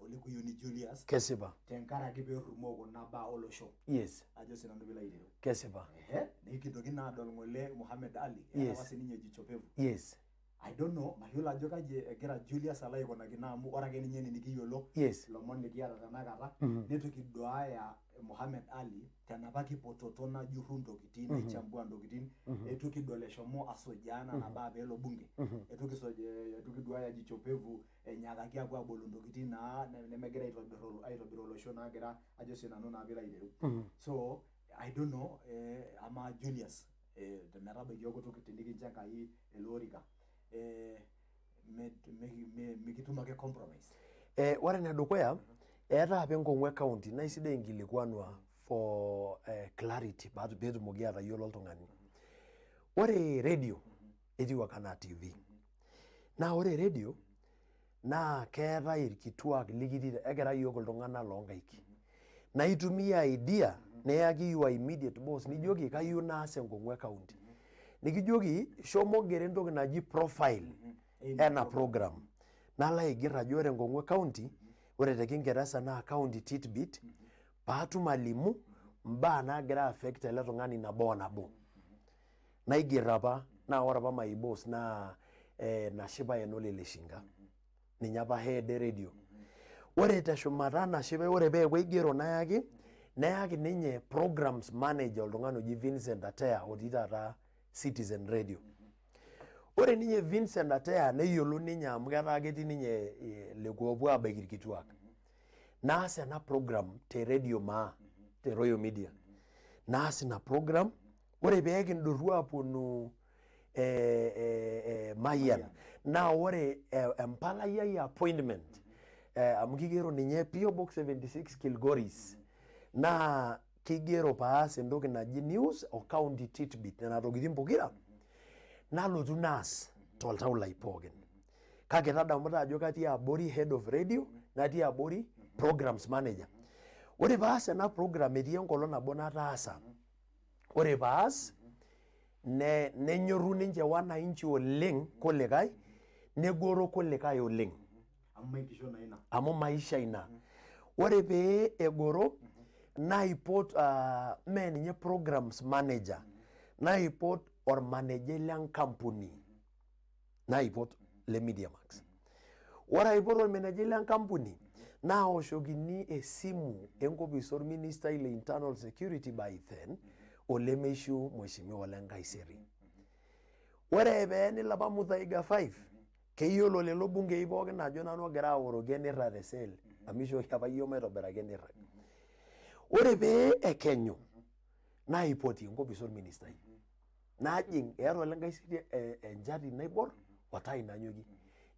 olekuyioni Julius Kesipa. tenkaraki peerrumoo kuna baa olosho. Yes. Ajo sinanu piilo aitereu. Kesipa. Ehe, nikintoki naa adol ng'ole Mohamed Ali. Eeta Yes. apa sininye jicho pevu. Yes. I don't know, mayiolo ajo kaji egira Julius alo aikunakino amu ore ake ninye ene nikiyiolo Yes. ilomon likiata tenakata neitu kiduaya Mohamed Ali tenapa kipototo najurru ntokitin naichambua ntokitin eitu kidol eshomo asujaa nena baa peelo bunge eitu kisuj eitu kiduaya jicho pevu enyaakaki apuo abolu ntokitin naa nemegira aitobir aitobir olosho naagira ajo sinanu naa piilo aitereu. So I don't know amaa Julius metabaiki okutuk tenikincho Enkai ele orika. Mikitum ake compromise. Ore enedukuya, eetae apa enkong'u e county naa isidai inkilikuanua for clarity peetumoki atayiolo oltung'ani. Ore radio etiu ake anaa TV. Naa ore radio naa keetae irkituak likitii, ekira iyiook iltung'anak loonkaik. Naa itumia idea niyaki your immediate boss nijoki kayieu naas enkong'u e county. Nikijoki shomo ngero entoki naji profile ena program. Nalo aiger ajo ore enkong'u e county, ore te kingeresa naa county titbit, paatum alimu imbaa naagira affect ele tung'ani nabo o nabo. Naiger apa, naa ore apa my boss naa Nashipae Enole Leshinga. Ninye apa head e radio. Ore teshumata Nashipae, ore peeku aigero nayaki, neyaki ninye programs manager oltung'ani oji Vincent Atea otii taata Citizen Radio. Ore ninye Vincent Atea neyiolo ninye amu ketaa ketii ninye lekua opuo abaiki irkituak. Naas ena program te Radio Maa, te Royal Media. Naas ina program, ore pee kindurru apuonu Mayian, naa ore empalai ai appointment amu kigero ninye PO Box 76 Kilgoris, naa kigero paas entoki naji news o county titbit, nena tokitin pokira nalotu naas toltau lai pookin. Kake tadamu taa ajo katii abori head of radio natii abori programs manager. Ore paas ena program etii enkolong nabo nataasa. Ore paas ne, nenyorru ninche wananchi oleng kulikae negoro kulikae oleng. Amu maikisho naa ina. Amu maisha ina. Ore pee egoro naipot mee ninye programs manager naipot ormanejai le nkampuni naipot le Mediamax. Ore aipot ormanejai le nkampuni naoshokini esimu enkopis orministai le internal security by then olemeishiu Mheshimiwa Ole Nkaiseri. Ore pee nilapa Muthaiga 5 keyiolo lelo bungei pookin ajo nanu ogira aoroki enirra te cell amu ishooki apa iyiook maitobiraki enirrag. Ore pee ekenyu naipoti enkopis orministai najing eeta Ole Nkaiseri enchati naibor o tai nanyokie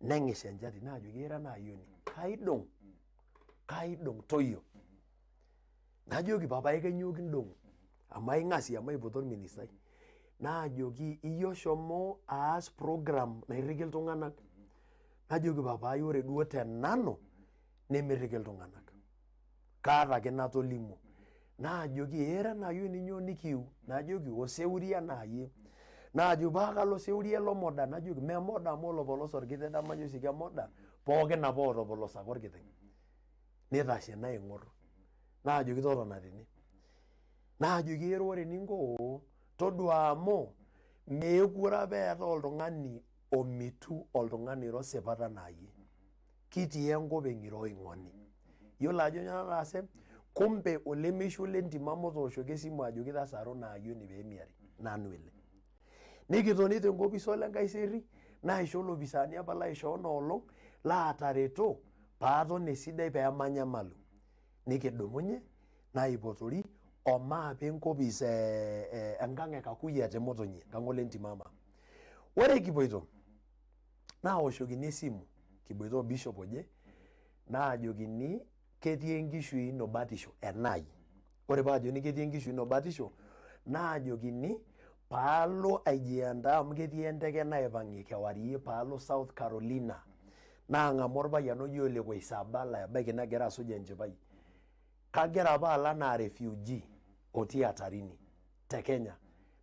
neng'ish enchati naajoki ira ena ayioni kaidong kaidong toyio. Najoki papai kainyoo kindong'o amu aing'asia maipoto orministai. Naajoki iyie oshomo aas program nairriki iltung'anak. Najoki papai ore duo te nanu nemirriki iltung'anak. Kaata ake natolimuo. Naajoki ira ena ayioni nyoo nikiu? Najoki oseuria naayie. Naajoki paa kalo oseuria lomoda? Najoki memoda amu olopolose orkiteng namajo sii kemoda pookin apa otopolosaka orkiteng. Nitashe naing'or naajoki totona tene. Naajoki ero ore eninko oo todua amu meekure apa eetae oltung'ani omitu oltung'ani oiro sipat anaa iyie. Kitii enkop eng'iro oing'oni. Yiolo ajo nyoo nataase? Kumbe olemeishu ole Ntimamo otooshoki esimu ajoki tasaru ina ayioni pee emiari nanu ele. Nikitoni tenkopis ole Nkaiseri naisho ilopisaani apa laishoo ina olong laatareto paaton esidai pee manyamalu. Nikidumunye naipotori omaape enkopis enkang e Kakuyia te Motonyi enkang ole Ntimama. Ore kipoito naoshokini esimu kiboita o bishop oje naajokini ketii enkishui ino batisho enai. Ore paajokini ketii enkishui ino batisho naajokini paalo aijiandaa amu ketii enteke naipang'ie kewarie paalo South Carolina naang'amu orpayian oji Ole Koisabala ebaiki negira asuj enchipai. Kagira apa alo anaa refugee otii hatarini te Kenya.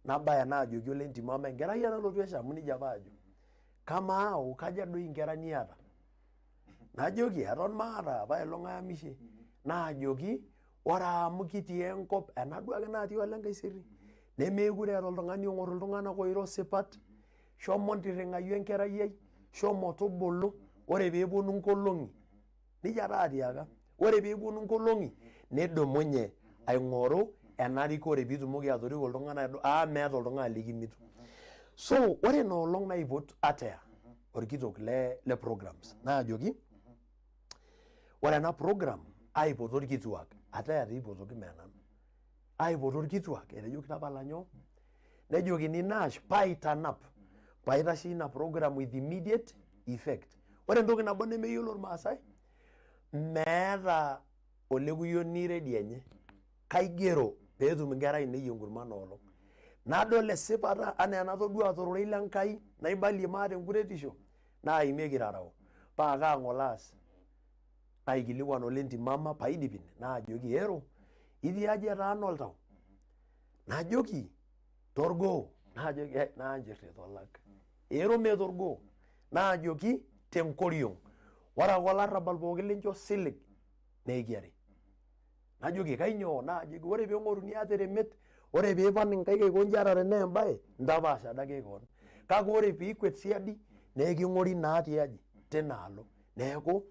Nabaya naajoki Ole Ntimama enkerai nalotu esha amu nejia apa aajo. Kamaa ao kaja doi inkera niata? Najoki eton maata apaelong ayamishe. Naajoki ore amu kitii enkop ena duake natii Ole Nkaiseri nemeekure eeta oltung'ani ong'or iltung'anak oiro sipat, shomo ntirring'ayu enkerai ai, shomo tubulu, ore peeponu nkolong'i nejia taa atiaka, ore peeponu nkolong'i nidumunye aing'oru ena rikore piitumoki atoriko iltung'anak amu meeta oltung'ani likimitu. So ore ina olong naipot Atea orkitok le programs naajoki ore ena program aipoto irkituak Atea taa eipotoki mee nanu aipoto irkituak etejoki tapala nyoo nejokini Nash paitanap. Paitasheyie ina program with immediate effect. Ore entoki nabo nemeyiolo irmaasai, meeta olekuyioni redio enye. Kaigero peetum inkera ainei enkurma inoolong. Nadol esipata anaa enatodua tororei le Nkai naibalie maata enkuretisho naimieki rarao. Paa kaa ng'ole aas? Naikilikuan ole ntimama paidip ine naajoki ero itii aji etaana oltau? Najoki torgoo, najoki eh naanchir itu alak. Ero mee torgoo, naajoki tenkoriong. Ore ake olarrabal pookin lincho osiligi naa ekiare. Najoki kainyoo? Naajoki ore ping'oruni ate remet, ore piipang inkaik aikonji ata tenaa embae, ntapaasha adake kewon. Kake ore piikwet siadi naa eking'ori naa tiaji? Tinaalo. Neeku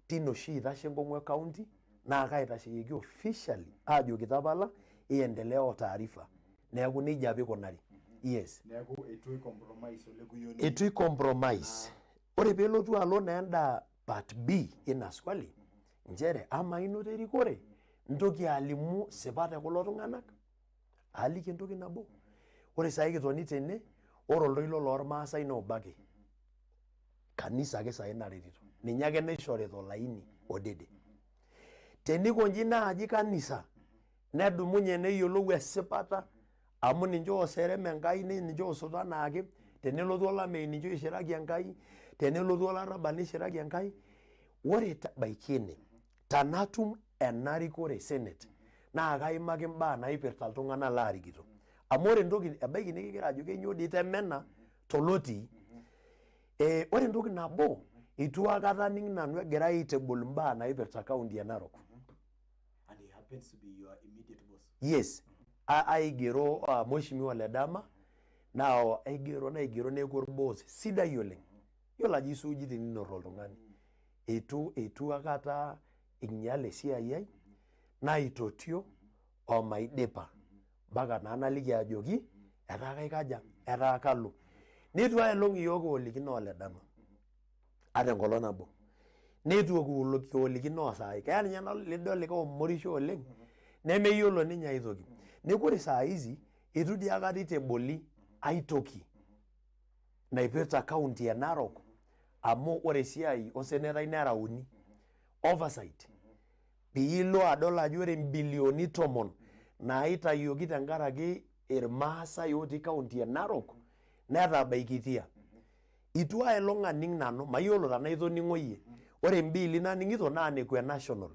tine oshi eitashe enkong'u e county naa kaitasheyieki officially aajoki tapala iendelea o taarifa. Neeku nejia apa ikunari. Yes. Neeku eitu i compromise olekuyioni. Eitu i compromise. Ore peelotu alo naa enda part B ina swali nchere amaa inoto erikore intoki alimu sipat e kulo tung'anak? Aliki entoki nabo, ore saai kitoni tene ore oltoilo lormaasai naa obo ake, kanisa ake saai naretito, ninye ake naishorita olaini odede. Tenikonji naaji kanisa nedumunye neyiolou esipata amu ninche ooserem Enkai ninche oosoto anaake, tenelotu olameyu ninche oishiraki Enkai, tenelotu olarrabal nishiraki Enkai. Ore tabaiki ene tenatum ena rikore e senate naa kaimaki imbaa naipirta iltung'anak laarikito. Amu ore entoki ebaiki nikigira ajo kenyoo dii itemena tolotii. Eh, ore entoki nabo eitu aikata aning nanu egirai aitebol imbaa naipirta county e Narok. And he happens to be your immediate boss. Yes, aigero Mheshimiwa Ledama naa aigero naigero neeku orboss sidai oleng. Yiolo ajo isuuji teninor oltung'ani. Eitu aikata einyal esiai ai naitotio omaidipa mpaka naa naliki ajoki etaa kaikaja, etaa kalo. Neitu aelong iyiook kiolikino oledama ata enkolong nabo. Neitu kiolikino saai. Keya ninye nidol likae omorisho oleng nemeyiolo ninye aitoki. Neeku ore saa hizi eitu dii aikata eiteboli aitoki naipirta county e Narok amu ore esiai osenetai nera uni. Oversight piilo adol ajo ore imbilioni tomon naitayioki tenkaraki irmaasai otii county e Narok netabaikitia. Itu aelong aning nanu, mayiolo tenaa itoning'o iyie. Ore imbiili naning'ito naa nekua e national.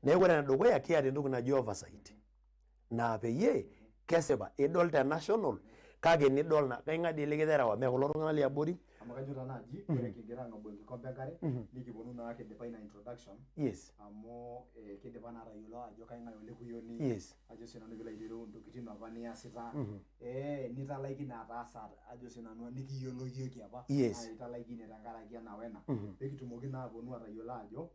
Neeku ore enedukuya kiata entoki naji oversight naa peyie kesipa idol te national kake nidol naa kaing'adie dii likiterewa mee kulo tung'anak liabori. Amu kajo taa naaji ore kigira ang'amu enkikombe enkare nikiponu naa kindipa ina introduction amu kindipa naa atayiolo ajo kaing'ae olekuyioni ajo sinanu piilo aitereu intokitin apa niasita nitalaikine ataasa ajo sinanu nikiyioloyieki apa naa italaikine tenkaraki ena wena pekitumoki naa aponu atayiolo ajo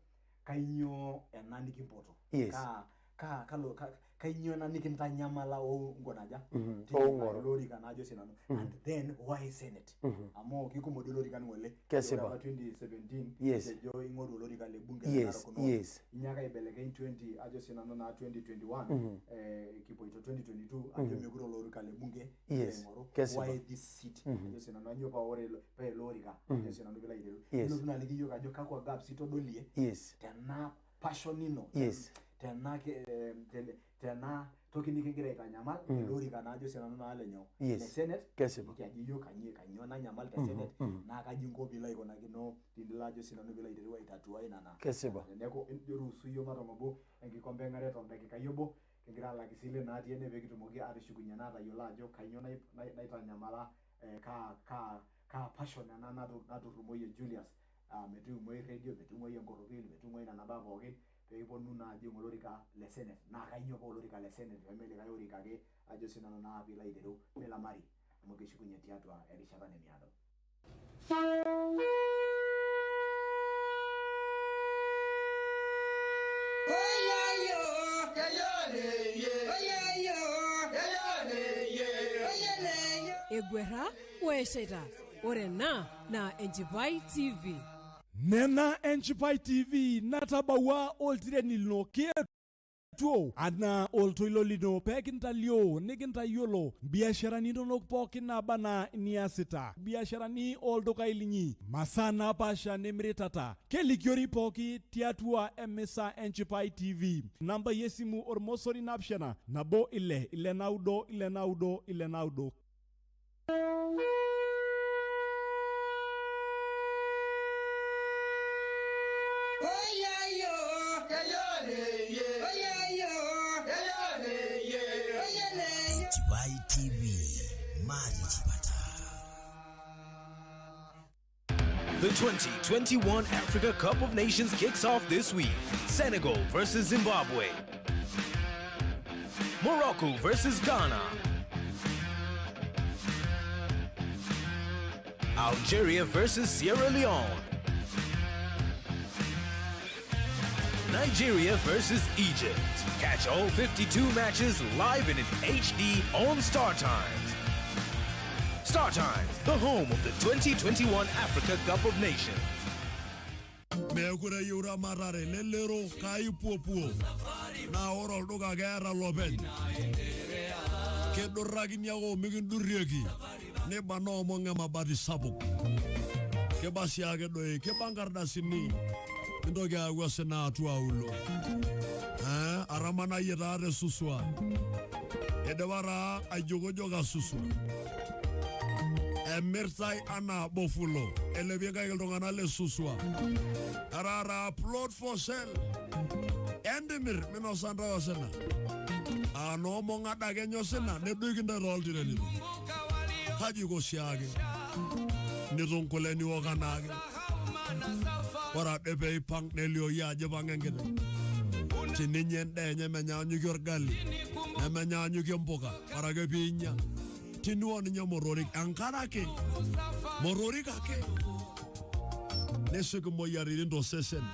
kainyoo ena nikimpoto kaa kaa kalo kainyoo ena nikintanyamala oo nkunaja Oong'oro. olorika naa ajo sinanu and then why senate amu kikumok dii ilorikan ng'ole. Kesipa. Ore apa 2017 nitejo ing'oru olorika le bunge le Narok North. Inyaaka aibelekeny 20 ajo sinanu naa 2021 kipoito 2022 ajo mekure olorika le bunge igira aing'oru. Kesipa. Why this seat? Ajo sinanu ainyoo paa ore paa ele orika ajo sinanu piilo aiteru. Nilotu naa aliki iyiok ajo kakwa gaps itodolie tena passion ino tena tena toki nikigira aitanyamal ele orika naa ajo sinanu naa lenyo le senate. Kesipa. Niliki ajo iyiok kainyoo nanyamal te senate naa kaji inko piilo aikunakino tenilo ajo sinanu piilo aiteru aitatua nena. Kesipa. Neeku ruhusu iyiok matang'amu enkikombe enkare toldakikai obo kigira alak isilen natii ene pee kitumoki atushukunye naa atayiolo ajo kainyoo naitanyamala kaa passion ena naturrumoyie Julius metung'uai radio, metung'uai enkorropil, metung'uai nena baa pookin pee kiponu naa ajing olorika le senate naa kainyoo paa olorika le senate pee melikae orika ake ajo sinanu naa piilo aitereu milamari amu keshukunye tiatua erishata nemiado. Eguerra o eshaita. Ore ena naa Enchipai TV. Nena Enchipai TV natabawua oltireni lino. Tuo anaa oltoilo lino pee kintalio nikintayiolo mbiasharani inonok pookin naaba anaa iniasita, biasharani oldukai linyi, masaa napaasha nimiritata, kelikiori pooki tiatua emisa Enchipai TV. Nambai esimu ormosori 7 1 6 6 9 6 9 6 9. Enchipai TV, Mari Chipata. The 2021 Africa Cup of Nations kicks off this week. Senegal versus Zimbabwe. Morocco versus Ghana. Algeria versus Sierra Leone. Nigeria versus Egypt. Catch all 52 matches live and in HD on Star Times. Star Times, the home of the 2021 Africa Cup of Nations. Meekure eyieu ramatare lelero kaipuopuo naa ore olduka keeta lopeny kidurrakini ake omikindurrieki niba noomong emabati sapuk kiba siake doi kiba nkardasini nintoki ayau osina atua aulo atamanayie taa te Suswa idipa taa aijokojoka Suswa emirtai anaa bofulo elepie nkaik iltung'anak le Suswa etaa taa plot for sale entimir minosa ntae osina aa noomong adake enye osina nedoiki ntae tooltirenito kaji iko siake nitum kule niwok anaake ore ade peipang nelioyu ajo ipang'a enkiteng tininya endaa enye menyaanyukie orgali nemenyaanyukie mpuka ore ake piinya tiniwok ninye motorik enkare ake motorik ake nesioki moyiaritin tosesen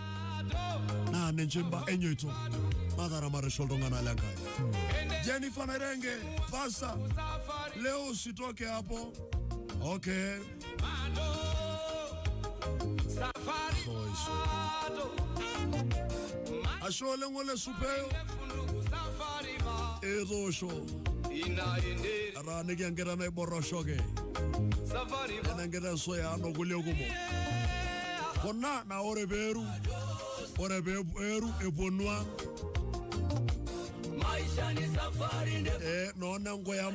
naa ninche imba enyoito mataramatisho iltung'anak le Nkai. Jennifer Nairenge, pasa leo usitoke hapo. Okay. Soiso. Ashe oleng ole supeyo etoosho etaaniki enkiteng naibor oshoke ena enkiteng suya okulie kumok kuna naa ore peeru ore peeru eponu ang noona enkuyam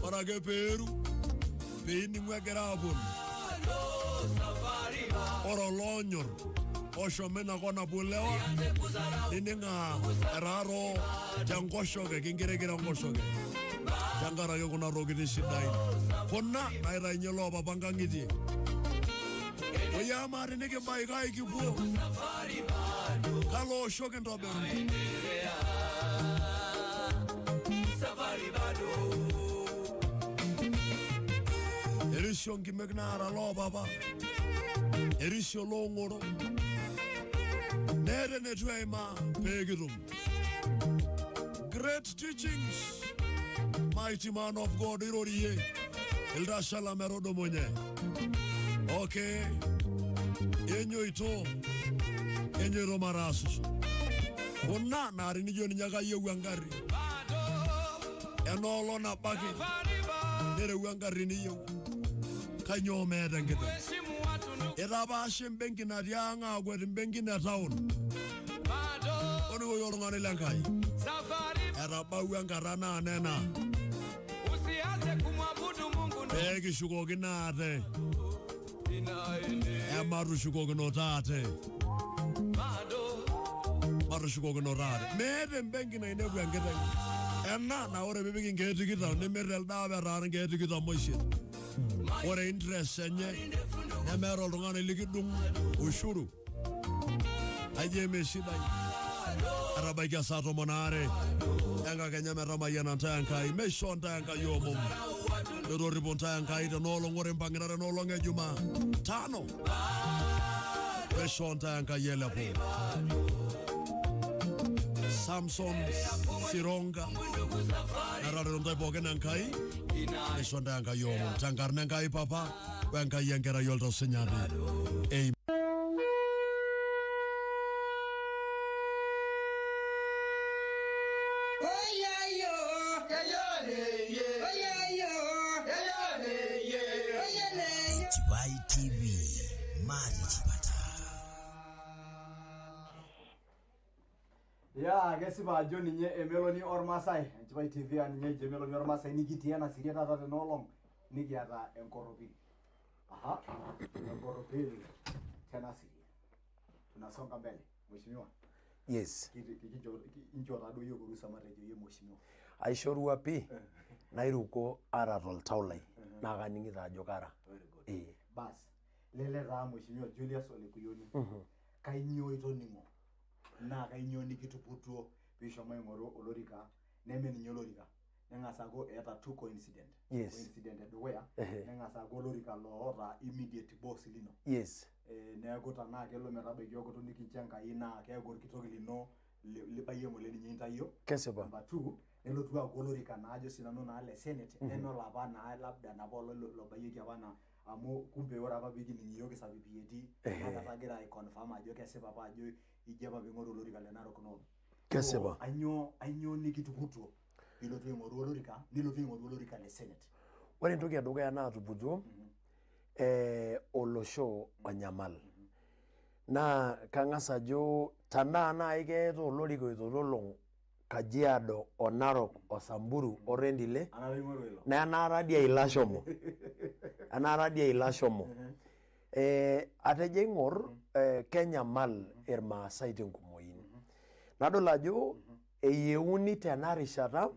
ore ake peeru peining'u egira aponu ore oloonyor oshomo inakop napuo lewa nining aa etaaro tenkoshoke kinkirikira enkoshoke tenkaraki kuna tokitin sidain kuna naitayunye loopapa nkang'itie oyie amaa tinikibaiki kai kipuo kalo osho kintobiru. Erisio nkimek naara loopapa erisio loong'oro neeta enetu eimaa pee kitum. Great teachings, mighty man of God, irorie iltashala metudumunye. Okay, enyoito enyoito mataasisho kuna naa tenijo ninye kayieu engarri enoolong nabaki nireu engarri niyieu kainyoo meeta enkiteng itapaasha embenki natii ang aakwet imbenkin e town onikoki oltung'ani le Nkai etabawua enkata naa nena pee kishukokino ate ematushukokinoto ate matushukokinoto ate meeta embenki nainepu enkiteng ena naa ore piipik inkeek tikitam nimir elde apa etaa inkeek 28 ore interest enye nemeeta oltung'ani likidung ushuru aijo emesidai etabaikia saa 12 enkakenya metamayiana ntae Enkai meishoo ntae Enkai omom metorripo ntae Enkai tenoolong ore impang'ita tenoolong e Jumaa tano meishoo ntae Enkai elepu Samson Sironga netareto ntae pookin Enkai neisho ntae Enkai omom tenkarna Enkai Papa wenkai Enkerai oltausinyati. Amen. Mari Chipata. Ya, kesipa ajo ninye emeloni ormaasai. Enchipai TV aa ninye eji emeloni ormaasai nikitii ena siria taata tena olong nikiata enkoropil. Aha, enkoropil tena siria. Tunasonga mbele, mheshimiwa. Yes. Inchoo taaduo iyiok orusa matejo iyie mheshimiwa. Aishorua pi nairuko ara toltau lai naa kaning'ito ajo kara. Very good. Eh. Bas, lele taa mheshimiwa Julius Ole Kuyoni. Kainyoo itoning'o naa kainyoo nikituputuo piishomo aing'oru olorika neme ninye olorika neng'as aaku eeta two coincident. Yes. Coincident edukuya Ehe. neng'as aaku olorika loota immediate boss lino. Yes. Neeku tenaa kelo metabaiki okutuk nikincho Enkai naa keeku orkitok lino libayie ng'ole ninye intayio. Kesipa. Number two, nelotu aaku olorika naa ajo sinanu naa le senate neme olapa naa labda napa olong lobayieki apa naa amu kumbe ore apa pikining iyiok isapipieti nakata agira aiconfirm ajo kesipa apa ajo ijo apa piing'oru olorika le Narok North. Kesipa. So, ainyoo nikituputuo pilotu aing'oru olorika nilotu aing'oru olorika le senate? Ore entoki edukuya naatuputuo olosho onyamal. Naa kang'as ajo tenaa naaji keeta olorika oitotolong Kajiado o Narok o Samburu o Rendile Anaata ing'oru ilo. naa enaata dii ailo ashomo. Enaata dii ailo ashomo. Atejo aing'or kenyamal irmaasai tenkumoin. Nadol ajo eyieuni tena rishata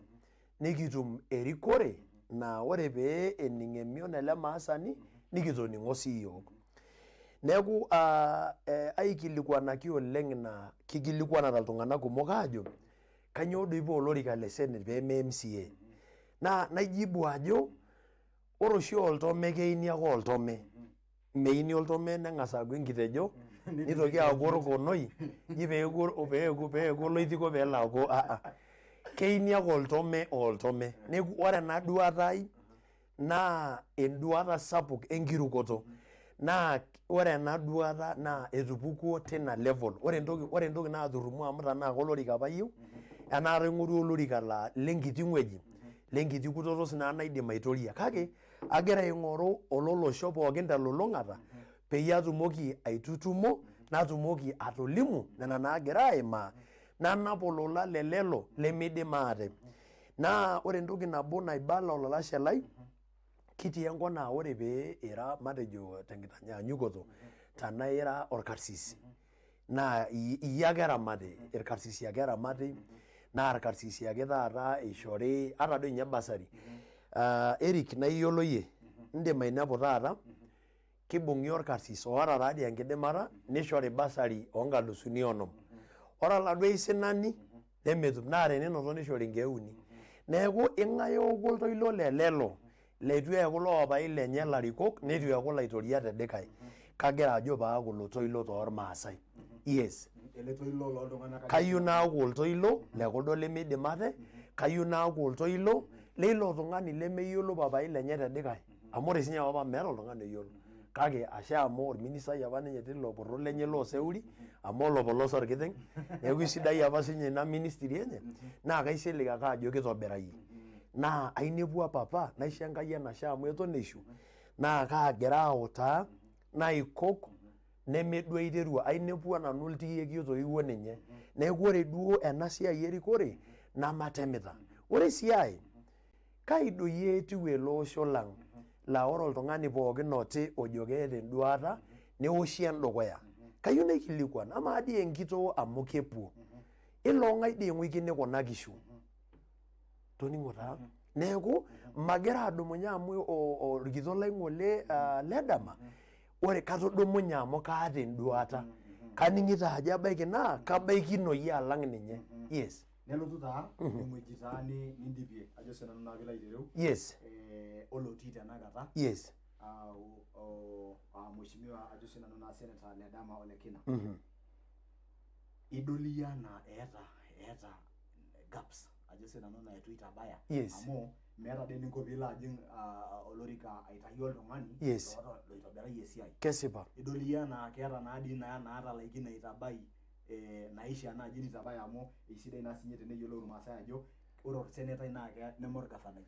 nikitum erikore naa ore pee ening emion ele maasani nikitoning'o sii iyiok. Neeku aikilikuanaki oleng ina kikilikuanata iltung'anak kumok aajo kainyoo doi paa olorika le senate pee me MCA. Naa naijibu ajo ore oshi oltome keini ake oltome. Meini oltome neng'as aaku enkitejo nitoki aaku orkonoi ji peeku oloitiko peelo aaku aa. Keini ake oltome oltome. Neeku ore ena duata ai naa enduata sapuk enkirukoto. Naa ore ena duata naa etupukuo tina level. Ore entoki naaturrumuo amu tenaa kolorika apa ayieu enaata aing'orua olorika laa lenkiti wueji lenkiti kutoto sinanu naidim aitoria. Kake agira aing'oru ololosho pookin telulung'ata peyie atumoki aitutumo natumoki atolimu nena naagira aimaa nanap olola le lelo lemeidim ate. Naa ore entoki nabo naibala olalashe lai kitii enkop naa ore pee ira matejo tenkitanyanyukoto tenaa ira orkarsis naa iyie ake eramati irkarsisi ake eramati naa irkarsisi ake taata eishori ata doi ninye bursary. Eric naa iyiolo iyie indim ainepu taata kibung'i orkarsis oota taa dii enkidimata nishori bursary oonkalusuni onom. Ore oladuo aisinani nemetum naa tenenoto nishori inkeek uni. Neeku ing'ayoko oltoilo le lelo leitu eeku loopai lenye ilarikok neitu eeku ilaitoriak tedikae. Kagira ajo paaku ilo toilo toormaasai. Yes. Ele toilo looltung'anak. Kayieu naaku oltoilo le kuldo lemeidim ate, kayieu naaku oltoilo leilo tung'ani lemeyiolo papai lenye tedikae. Amu ore sinye papa meeta oltung'ani oyiolo. Kake ashe amu orministai apa ninye tilo porro lenye looseuri amu olopolos orkiteng' neeku isidai apa sinye ina ministry enye naa kaisilig ake ajo kitobirayie. Naa ainepua papa naisho Enkai enashe amu eton eishu naa kaagira autaa naikok nemeduo aiterua ainepua nanu oltieki otoiwuo ninye. Neeku ore duo ena siai erikore nematemita. Ore sii ae kai doi etiu ele osho lang laa ore oltung'ani pookin oti ojo keeta enduata neoshi endukuya. Kayieu naikilikuan amaa dii enkitoo amu kepuo ilong'ae dii ing'uikini kuna kishu? Toning'o taa. Neeku magira adumunye amu orkitok lai ng'ole ledama ore katudumunye amu kaata enduata. Kaning'ito ajo ebaiki naa kabaikinoyu alang ninye. Yes. Nelotu taa ewueji taa nindipie ajo sinanu naa piilo aitereu. Yes. Olotii tenakata. Yes. Mheshimiwa ajo sinanu naa Senator Ledama Ole Kina. Idol iyie anaa eeta gaps ajo sinanu naa eitu itabaya. Yes. Amu meeta dii eninko piilo ajing olorika aitayu oltung'ani Yes. loitobirayie esiai. Kesipa. Idol iyie anaa keeta naa dii naatalaikine aitabai naishaa naaji nitabaya amu eisidai naa sinye teneyiolou irmaasai ajo ore orsenetai naa neme orgavanai.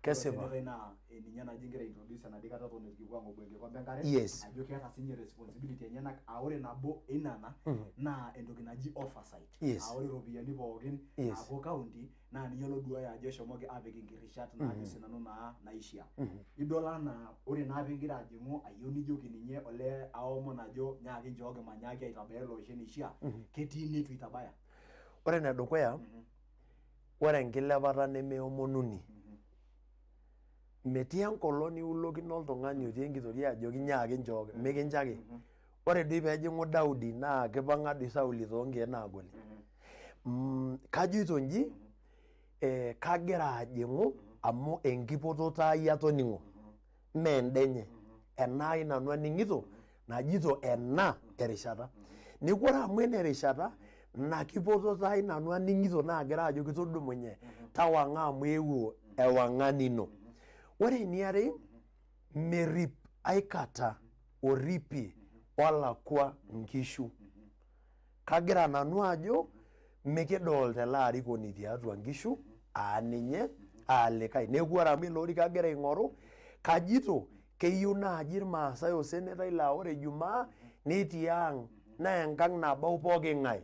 Kesipa. Ore osenetai naa ninye naaji ingira aintroduce enadi kata eton eitu kipuo ang'obu enkikombe enkare. Yes. Ajo keeta sinye responsibility enyenak aa ore nabo einana naa entoki naji oversight. Yes. Aa ore iropiyiani pookin Yes. aaku county naa ninye loduaya ajo eshomoki aapik inkirishat naajo sinanu naa naishia. Idol anaa ore naa piingira ajing'u ayieu nijoki ninye olee aomon ajo nyaaki nchooki manyaaki aitabaya ele osho eneishia, ketii neitu eitabaya. Ore enedukuya, ore enkilepata nemeomonuni. Metii enkolong niulokino oltung'ani otii enkitoria ajoki nyaaki nchooki, mikincho ake. Ore doi peejing'u Daudi naa kipang'a doi Sauli toonkeek naagoli. Kajoito inji, kagira ajing'u amu enkipototo ai atoning'o, mee enda enye. Enaai nanu aning'ito najito ena erishata. Neeku ore amu ena erishata, ina kipototo ai nanu aning'ito naagira ajoki tudumunye tawang'a amu eewuo ewang'an ino. Ore eniare, merrip aikata orripie olakua inkishu. Kagira nanu ajo mikidolta ele arikoni tiatua nkishu aa ninye aa likae. Neeku ore amu ele orika agira aing'oru, kajito keyieu naaji irmaasai osenetai laa ore Jumaa netii ang naa enkang nabau pooki ng'ae.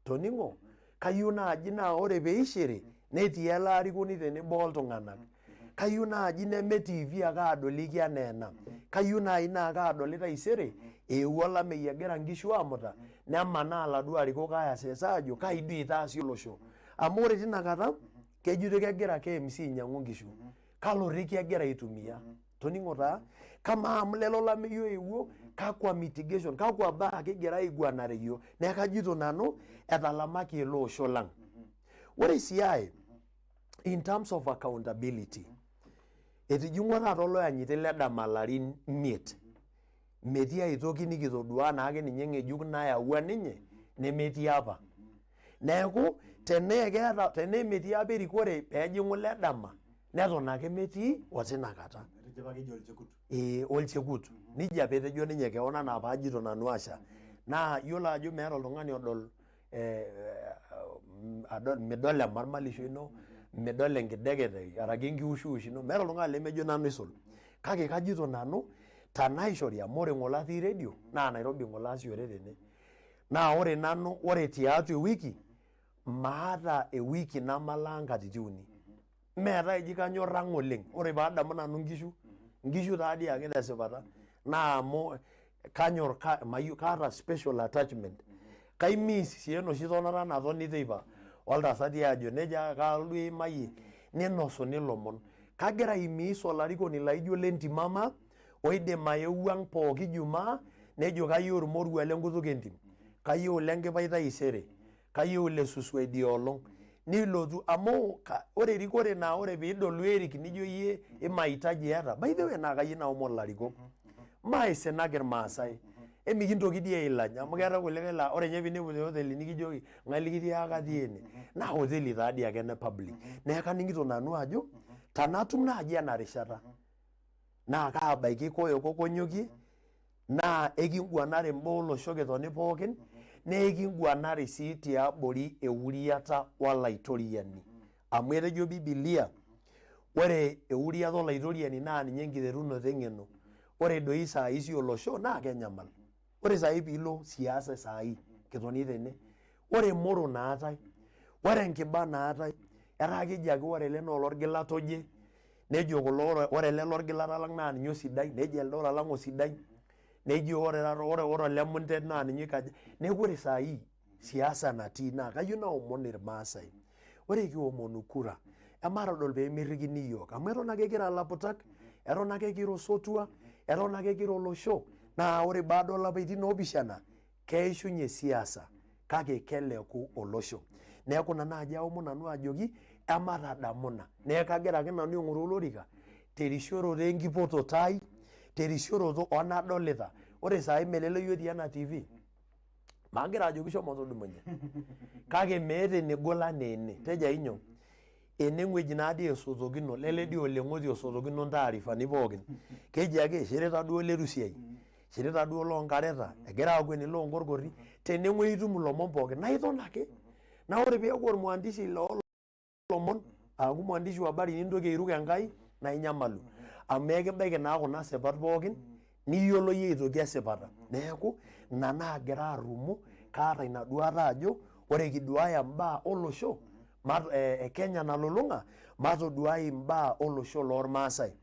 Toning'o? Kayieu naaji naa ore peishiri netii ele arikoni tenebo oltung'anak. Kayieu naaji neme TV ake adoliki anaa ena. Kayieu naaji naa kaadoli taisere eewuo olameyu egira nkishu aamuta nemanaa iladuo arikok ae assess aajo kai doi itaasi olosho. Amu ore tina kata kejito kegira KMC ainyang'u nkishu. Kalo rekie egira aitumia? Toning'o taa, kamaa amu lelo olameyu oewuo, kakwa mitigation, kakwa baa kigira aiguanare iyiook? Neeku kajito nanu etalamaki ele osho lang. Ore sii ae, in terms of accountability, etijing'ua taata oloyanyiti ledama ilarin imiet, metii aitoki nikitodua naake ninye ng'ejuk nayawua ninye nemetii apa. Neeku tenee keeta tenee metii apa erikore peejing'u ledama neton ake metii otinakata. Etejo apa keji olchekut. Ee olchekut. Nejia apa etejo ninye kewon anaa paajito nanu Asha. Naa iyiolo ajo meeta oltung'ani odol adol midol emarmalisho ino, midol enkidekete araki enkiwushiwush ino, meeta oltung'ani lemejo nanu aisul. Kake kajito nanu tenaishori amu ore ng'ole atii redio naa Nairobi ng'ole aasishore tene. Naa ore nanu ore tiatua ewiki maata ewiki namalo ang katitin uni. Meetae eji kanyor ang oleng. Ore paadamu nanu nkishu, nkishu taa dii ake tesipata naa amu kanyor mayieu kaata special attachment. Kaimiss sii enoshi tonata natoni teipa oltasati aajo nejia kalo duo iimayie ninosuni ilomon. Kagira aimiss olarikoni laijo ole Ntimama oidim ayeu ang pooki jumaa nejo kayieu ormorua lenkutuk entim, kayieu olenkipai taisere, kayieu ole suswa idia olong nilotu amu ore erikore naa ore piidolu erik nijo iyie imahitaji iyata. By the way naa kayieu naomon ilarikok maisinak irmaasai emikintoki dii ailany amu keetae kulikae laa ore ninye piinepu te hoteli nikijoki ng'ae likitiaka tii ene naa hoteli taa dii ake ena e public. Neeku kaning'ito nanu ajo tenatum naaji ena rishata naa kaabaiki koyok okonyokie naa ekinguanare imbaa olosho kitoni pookin naa ekinguanare sii tiabori euriata olaitoriani amu etejo bibilia ore euriata olaitoriani naa ninye enkiterunoto eng'eno ore doi saai sii olosho naa kenyamal ore saai piilo siasa saai kitoni tene ore emoro naatae ore enkiba naatae etaa keji ake ore ele naa olorgilata oje nejo kulo ore ele lorgilata lang naa ninye osidai nejo elde ore olang osidai nejo ore ore ore ole muntet naa ninye oikaja neeku ore saai siasa natii naa kayieu naomon irmaasai ore kiomonu kura ematodol peemirrikini iyiook amu eton ake kira ilaputak eton ake kira osotua eton ake kira olosho naa ore baada olapaitin oopishana keishunye siasa kake keleku olosho. Neeku ina naaji aomon nanu ajoki ematadamu ina. Neeku kagira ake nanu aing'oru olorika terisioroto enkipototo ai, terisioroto onadolita. Ore saai melelei otii ena TV, magira ajoki shomo tudumunye kake meeta enegol anaa ene. Tejo ai nyoo? Ene wueji naadii esotokino lele dii oleng'oti osotokino ntaarifani pookin. Keji ake ishirita duo le Rusiai, ishirita duo loo Nkareta, egira akweni loo Nkorkori, tene wueji itum ilomon pookin naa iton ake. Naa ore piaku ormwandisi loo lomon aaku mwandishi wa habari nintoki airuk Enkai. Naa inyamalu. Amu ekibaiki naa kuna sipat pookin niyiolo iyie aitoki esipata. Neeku ina naagira arrumu kaata ina duata ajo ore kiduaya imbaa olosho e Kenya nalulung'a matoduai imbaa olosho lormaasai.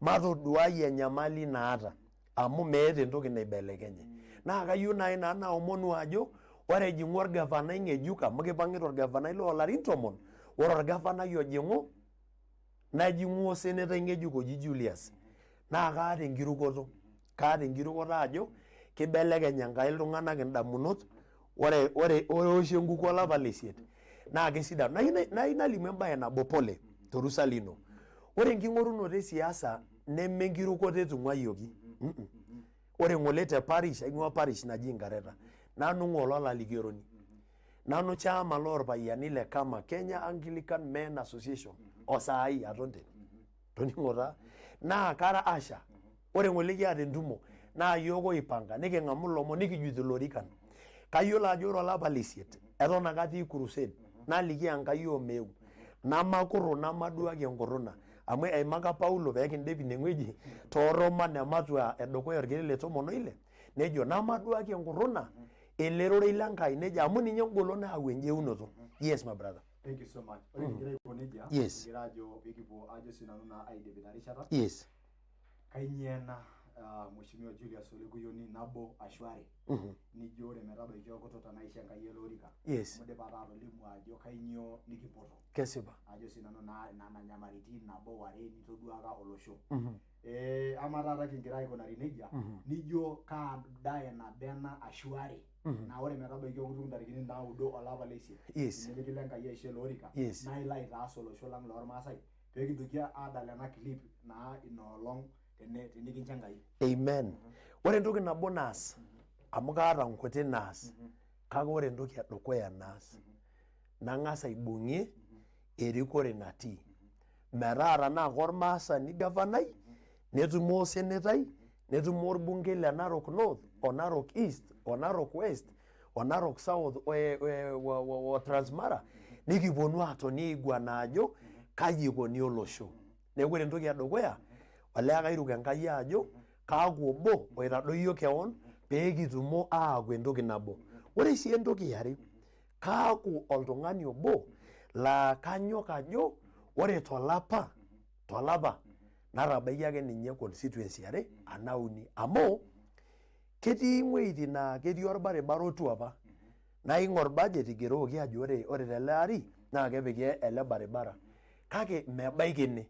Matoduai enyamali naata amu meeta entoki naibelekenye. Naa kayieu naaji nanu naomonu ajo ore ejing'u orgavanai ng'ejuk amu kipang'ita orgavanai loolarin 10, ore orgavanai ojing'u najing'u osenetai ng'ejuk oji Julius. Naa kaata enkirukoto, kaata enkirukoto ajo kibelekeny Enkai iltung'anak indamunot ore ore eoshi enkukuo olapa le isiet naa kesidanu. Nayieu nalimu embae nabo pole torusa lino. Ore enking'orunoto e siasa neme enkirukoto etung'uayioki. Ore ng'ole te parish, aing'ua parish naji Nkareta. Nanu ng'ole olalikioroni. Nanu chairman lorpayiani le Kama, Kenya Anglican Men Association, o saai aton tene. Toning'o taa. Naa kara usher. Ore ng'ole kiata entumo naa iyiook oipanga niking'amu ilomon nikijut ilorikan. Kayiolo ajo ore olapa le isiet eton ake atii crusade naliki Enkai omeeu. Namakurru namaduaki enkurruna amu eimaka Paulo pee kindip ine wueji too Roman ematua e dukuya orkereri le 16 nejo namaduaki enkurruna ele rorei le Nkai nejo amu ninye engolon nayau enjeunoto. Yes my brother. Thank you so much. Ore kigira aiko nejia, Yes. kigira ajo pekipuo ajo sinanu naa aidip ina rishata. Yes. Kainyoo ena Mheshimiwa Julius Ole Kuyioni nabo ashu are nijo ore metabaiki orkutuk tenaisho Enkai ele orika. Yes. Amu idipa taa atolimu ajo kainyoo nikimpoto. Kesipa. Ajo sinanu naa nena nyamalitin nabo ware nitoduaka olosho. Amaa taata kingira aikunari nejia, nijo kaa dae nabo ena ashu are naa ore metabaiki orkutuk ntarikini 9 olapa le isiet, Yes. tenikilo Enkai aisho ele orika, Yes. naa ilo aitaas olosho lang lormaasai pee kintoki aadal ena clip naa ina olong tenikincho Enkai. Amen. Ore entoki nabo naas, amu kaata nkuti naas, kake ore entoki edukuya naas, nang'as aibung'ie erikore natii. Metaa tenaa kormaasani gavanai, netumo osenetai, netumo orbungei le Narok North, o Narok East, o Narok West, o Narok South, o Transmara, nikiponu aatoni aiguana ajo kaji ikoni olosho. Neeku ore entoki edukuya, olee kairuk Enkai ajo kaaku obo oitadoyio kewon pee kitumo aaku entoki nabo. Ore sii entoki eare, kaaku oltung'ani obo laa kanyok ajo ore tolapa, tolapa natabaikia ake ninye constituency are anaa uni amu ketii iwueitin naa ketii orbaribara otua apa naa ing'or budget igerokoki ajo ore tele ari naa kepiki ele baribara kake mebaiki ene.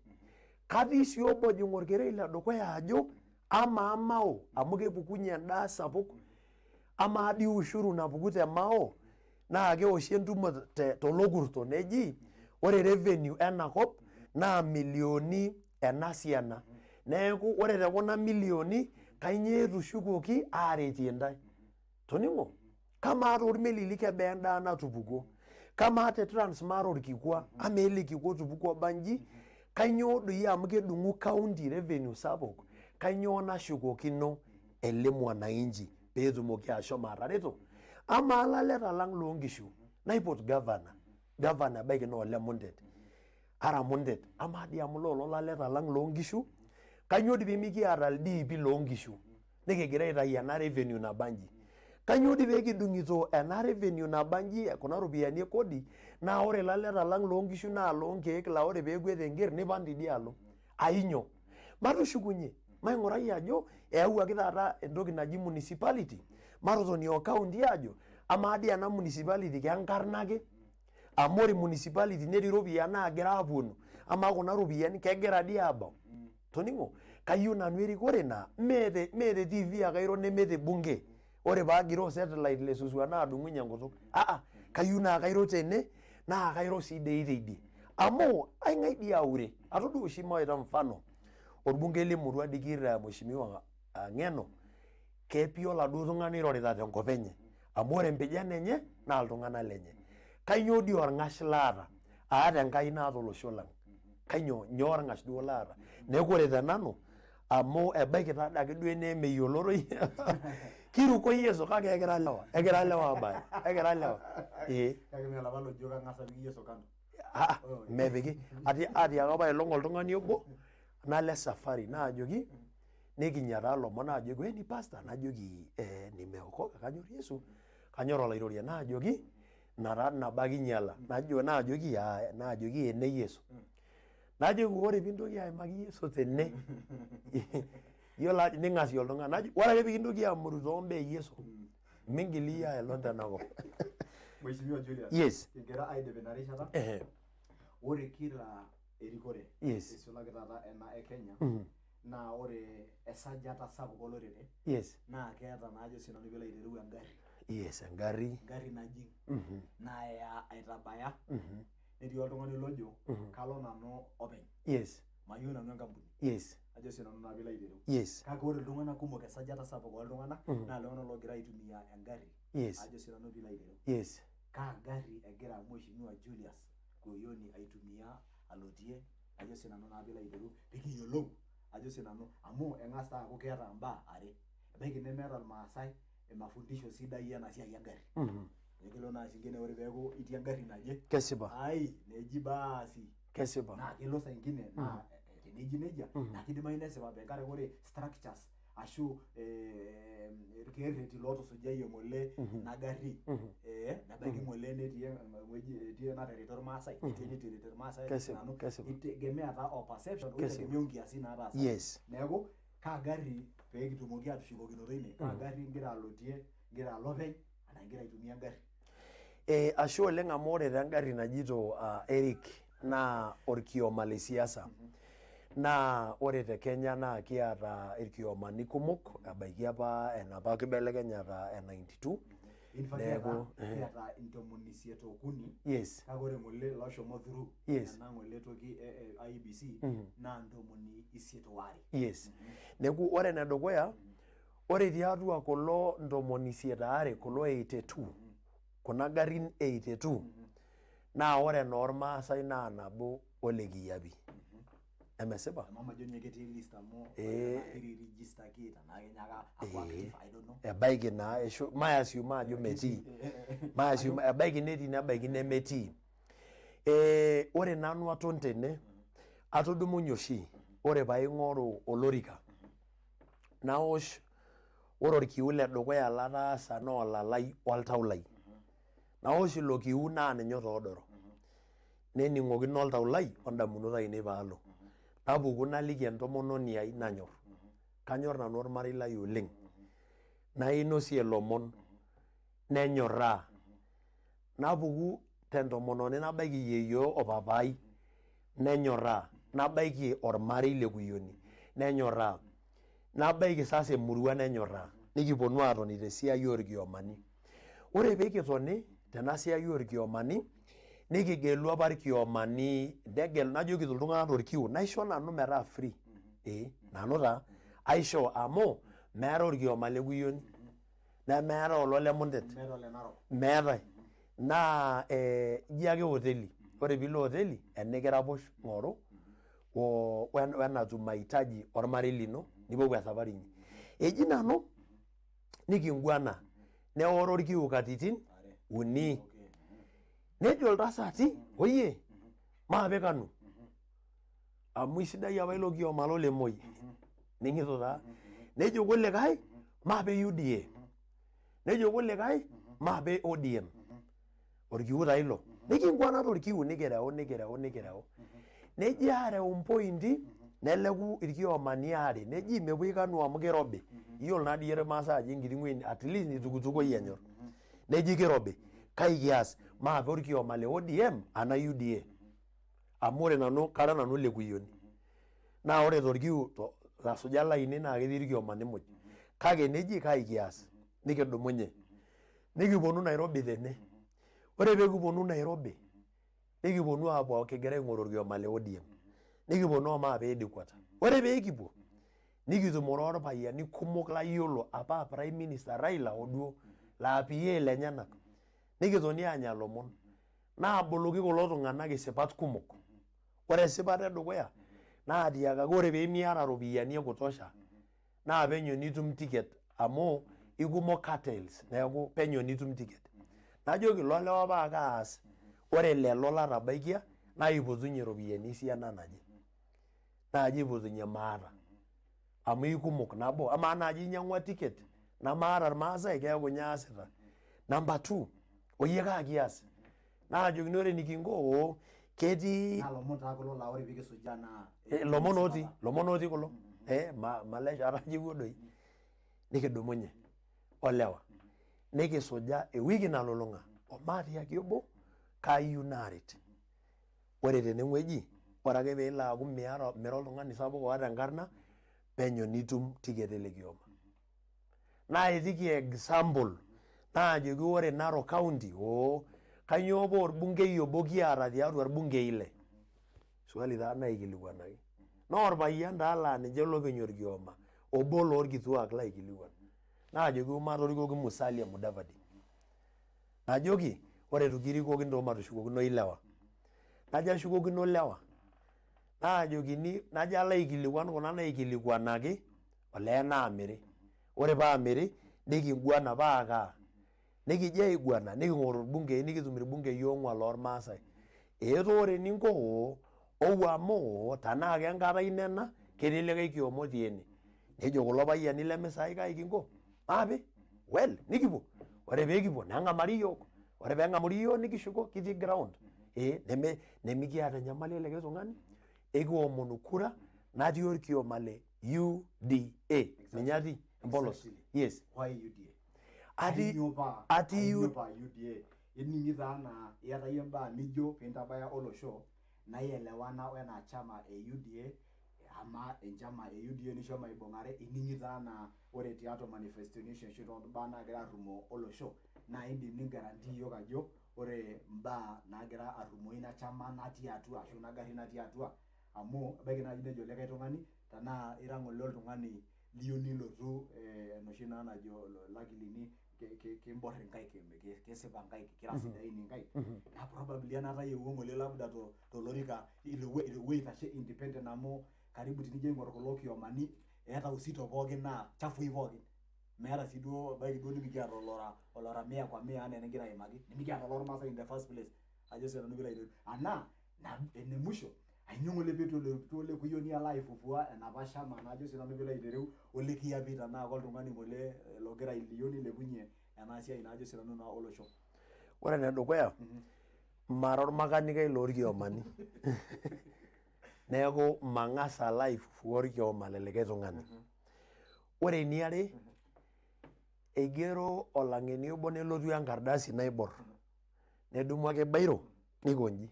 Katii sii obo ojing orkereri le dukuya ajo amaa Mao amu kepukunye endaa sapuk, amaa dii ushuru napuku te Mao naa keoshi entumo tolokurto neji ore revenue ena kop naa milioni ena siana. Neeku ore te kuna milioni kainyoo etushukuoki aaretie intae. Toning'o? Kamaa toormelili kebaa endaa natupukuo? Kamaa te Transmara orkikua, amaa ele kikwa otupukuo oba inji, kainyoo doi amu kedung'u county revenue sapuk, kainyoo nashukokino ele mwananchi peetumoki ashomo atareto? Amaa ilaleta lang loonkishu, naipot governor, governor ebaiki naa ole Mundet, ara Mundet, amaa dii amu lolo laleta lang loonkishu, kainyoo dii pemikiata ildiipi loonkishu nikigira aitayu ena revenue naba inji? Kainyoo dii pee kidung'ito ena revenue naba inji kuna ropiyiani e kodi naa ore ilaleta lang loonkishu naa loonkeek laa ore peekwet enker nipang tidialo? Ainyoo? Matushukunye, maing'urai ajo eyawuaki taata entoki naji municipality, matotoni o county aajo amaa dii ena municipality kenkarna ake? Amu ore municipality netii iropiyiani naagira aaponu, amaa kuna ropiyiani kegira dii aabau? Toning'o, kayieu nanu erikore naa mee te mee te TV ake airo neme te bunge. Ore paagiroo satellite le Suswa naadung'unye enkutuk. Aa, kayieu naa kairo tene naa kairo sii dei teidie. Amu aing'ae dii aure? Atodua oshi mawaita mfano orbungei le murua Dikir Mheshimiwa Ng'eno, kepi oladuo tung'ani oirorita tenkop enye. Amu ore empijan enye naa iltung'anak lenye. Kainyoo dii orng'ash laata? Aata Enkai naata olosho lang. Kainyoo? Nyoo orng'ash duo laata? Neeku ore te nanu amu ebaiki taa adake duo enaa emeyioloroi kiruko Yesu kake ekira lewa, ekira lewa abaya, ekira lewa. Ee. Kake mee olapa lojo kang'as apik Yesu kando. Aa, mepiki. Atiaka apaelong oltung'ani obo. Nalo esafari naajoki nikinya taa lomon naajoki wewe ni pastor najoki eh, nimeokoka kanyor Yesu kanyor olaitoriani naajoki ina taa nabo ake inyiala najo naajoki aa naajoki ene Yesu najoki ore pintoki aimaki Yesu tene yiolo ajo ning'asie oltung'ani najo ore ake pikintoki amuru tombaa e Yesu mingil iyie aelong tenakop. Mheshimiwa Julius, Yes. kigira aidip ina rishata. Ehe. Ore kila erikore Yes. eisulaki taata ena e Kenya naa ore esajata sapuk olorere naa keeta naa ajo sinanu piilo aitereu engarri. Yes, engarri. Engarri najing naya aitabaya netii oltung'ani lojo kalo nanu openy. Mayieu nanu enkampuni. Ajo sinanu naa piilo aitereu. Kake ore iltung'anak kumok esajata sapuk oltung'anak naa iltung'anak loogira aitumia engarri. Ajo sinanu piilo aitereu. Kaa garri egira Mheshimiwa Julius Kuyioni aitumia alotie ajo sinanu naa piilo aitereu pikiyiolou ajo sinanu amu eng'as taa aaku keeta imbaa are ebaiki nemeeta irmaasai mafundisho sidai ena siai engarri. Ekelo naa singine ore peeku itii engarri naje Kesipa. ai neji baasi Kesipa. naa kelo saa ingine naa teneji nejia naa kidimayu nesipa tenkaraki ore structures ashu eh, irkerreti lootusujayie ng'ole ina garri eh, nebaiki ng'ole netii ewueji etii enatereto irmaasai netii enituereto irmaasai ajo Kesipa, sinanu kesipa. itegemea taa o perception Kesipa. oitegemea onkiasin naataasa neeku kaa garri pee kitumoki atushukokinoto ine kaa garri ingira alotie ingira alo openy anaa ingira aitumia engarri. Eh, ashe oleng amu ore taa engarri najito Eric naa orkioma le siasa. Naa ore te Kenya naa kiata irkiomani kumok ebaiki apa enapa kibelekenyata e 92 In fact neeku kiata 83 kake ore ng'ole looshomo through ena ng'ole toki e IEBC naa 82. Yes. Neeku ore enedukuya ore tiatua kulo 82 kulo 82 kuna garrin 82 naa ore enoormaasai naa nabo olekiyiapi. Emesipa? Mamajo ninye ketii list amu Eh. tenaa kirijistaki tenaa kenyaaka aku active I don't know. Ebaiki naa eshu maasiuma ajo metii. Maasiuma ebaiki netii nebaiki nemetii. Eh, ore nanu aton tene atudumunye oshi ore paing'oru olorika naosh ore orkiu ledukuya lataasa naa olalai oltau lai. Naosh ilo kiu naa ninye otoodoro. Nening'okino oltau lai ondamunot ainei paalo. Napuku naliki entomononi ai nanyor. Kanyor nanu ormarei lai oleng. Nainosie ilomon nenyorraa. Napuku tentomononi nabaiki yieyioo o papai nenyorraa. Nabaiki ormarei le Kuyioni nenyorraa. Nabaiki sasa emurua nenyorraa. Nikiponu atoni tesiai orkiomani. Ore peekitoni tena siai orkiomani nikigelu apa irkiomani negel najoki iltung'anak torkiu naisho nanu metaa free eh nanu taa aishoo amu meetae orkioma le Kuyioni nemeetae olo le Mundet Meeta ole Narok. meetae naa eh, ijo ake hoteli ore piilo hoteli enikiraposh ng'oru wenatum mahitaji ormarei lino nipuopuo esafari inyi. Eji nanu nikinguana neoro orkiu katitin uni. Nejo iltasati oye maape Kanu amu isidai apa ilo kioma lo le Moi. Ning'ito taa. Nejo kulikae maape UDA. Nejo kulikae maape ODM. Orkiu taa ilo. Nikinguana torkiu nikireu nikireu nikireu. Neji areu impointi neleku irkiomani aare neji mepuoi Kanu amu kirobi. Iyiolo naa dii irmaasai ajo enkiti wueji at least nitukutukoi enyor. Neji kirobi. Kai kias? Maape orkioma le ODM ana UDA. Amu ore nanu kara nanu ole Kuyioni. Naa ore torkiu lasujak lainei naa ketii irkiomani muj. Kake neji kai kias? Nikidumunye. Nikiponu Nairobi tene. Ore peekiponu Nairobi nikiponu aapuo kigira aing'oru orkioma le ODM. Nikiponu omaape headquarter. Ore peekipuo nikitumore orpayiani kumok layiolo apa aa prime minister Raila oduo laa PA lenyenak. Nikitoni aanya lomon. Naaboloki kulo tung'anak isipat kumok. Ore esipata edukuya naatiakaki ore pemiata iropiyiani e kutosha naa penyo nitum ticket amu ikumok cartels neeku penyo nitum ticket. Najoki lolewa paa kaas ore lelo latabaikia naipotunye iropiyiani esiana naje. Naaji aipotunye maata. Amu ikumok nabo, amaa naaji inyang'ua ticket namaata irmaasai keeku nyoo aasita. Number two, oyie kaa kias? Naajokini ore enikinko oo ketii Naa lomon taa kulo laa ore pikisujaa naa lomon otii, lomon otii kulo. Malesho atajeuo doi. Nikidumunye olewa nikisuja ewiki nalulung'a omaatiaki obo kayieu naaret. Ore tenewueji ore ake peelo aaku miata mira oltung'ani sapuk oota enkarna penyo nitum ticket ele kioma. Naitiki example naajoki ore Narok County oo kainyoo paa orbungei obo kiata tiatua irbungei le? Swali taa naikilikuanaki. Naa orpayian taa laa ninche lopeny orkioma obo lorkituak laikilikuan. Naajoki matorikoki Musalia Mudavadi. Najoki ore eitu kirikoki ntoo matushukokinoi ilewa. Najo ashukokino ilewa naajokini najo alo aikilikuan kuna naikilikuanaki olee naamiri. Ore paamiri nikinguana paa kaa? Nikijo aiguana niking'oru irbungei nikitum irbungei oong'uan lormaasai. Eeto ore eninko oo ou amu oo tenaa kenkata ino ena ketii likae kioma otii ene. Nejo kulo payiani leme saai kai kinko? Maape. Well nikipuo. Ore pee kipuo neng'amari iyiook. Ore pee eng'amari iyiook nikishuko kitii ground. Ee nemikiata enyamali elikae tung'ani ekiomonu kura natii orkioma le UDA. Ninye atii empolos. Yes. Why UDA? Atii Ainyoo paa atii ainyoo paa UDA? Ining'ito anaa iyata iyie imbaa nijo pintabaya olosho naielewana wena chama e UDA amaa enchama e UDA nishomo aibung'are ining'ito anaa ore tiatua manifesto ashu toombaa naagira arrumoo olosho naa indim ningarantii iyiook ajo ore imbaa naagira arrumoo ina chama natii atua ashu ina garri natii atua amu ebaiki naaji nejo likae tung'ani tenaa ira ng'ole oltung'ani liyieu nilotu enoshi naa najo ilakilini kimborr inkaik, kisipa inkaik, kira sidain inkaik naa probably enaata eewuo ng'ole labda tolorika ilewuo aitashe independent amu karibu tenijo aing'orr kulo kiomani eeta usito pookin naa chafui pookin meeta sii duo ebaiki duo nimikiata olora olora mia kwa mia anaa enigira aimaki nimikiata olormaasai in the first place ajo sii nanu piilo aitereu anaa ene musho ainyoo ng'ole peetu elotu olekuyioni alo aifufua enapa shama najo sii nanu piilo aitereu olekiapi tenaa koltung'ani ng'ole logira ailio nilepunye ena siai najo sii nanu naa olosho. Ore enedukuya mara ormakanikai lorkiomani neeku mang'as alo aifufua orkioma le likae tung'ani. Ore eniare eigero olang'eni obo nelotu enkardasi naibor nedumu ake bairo nikonji.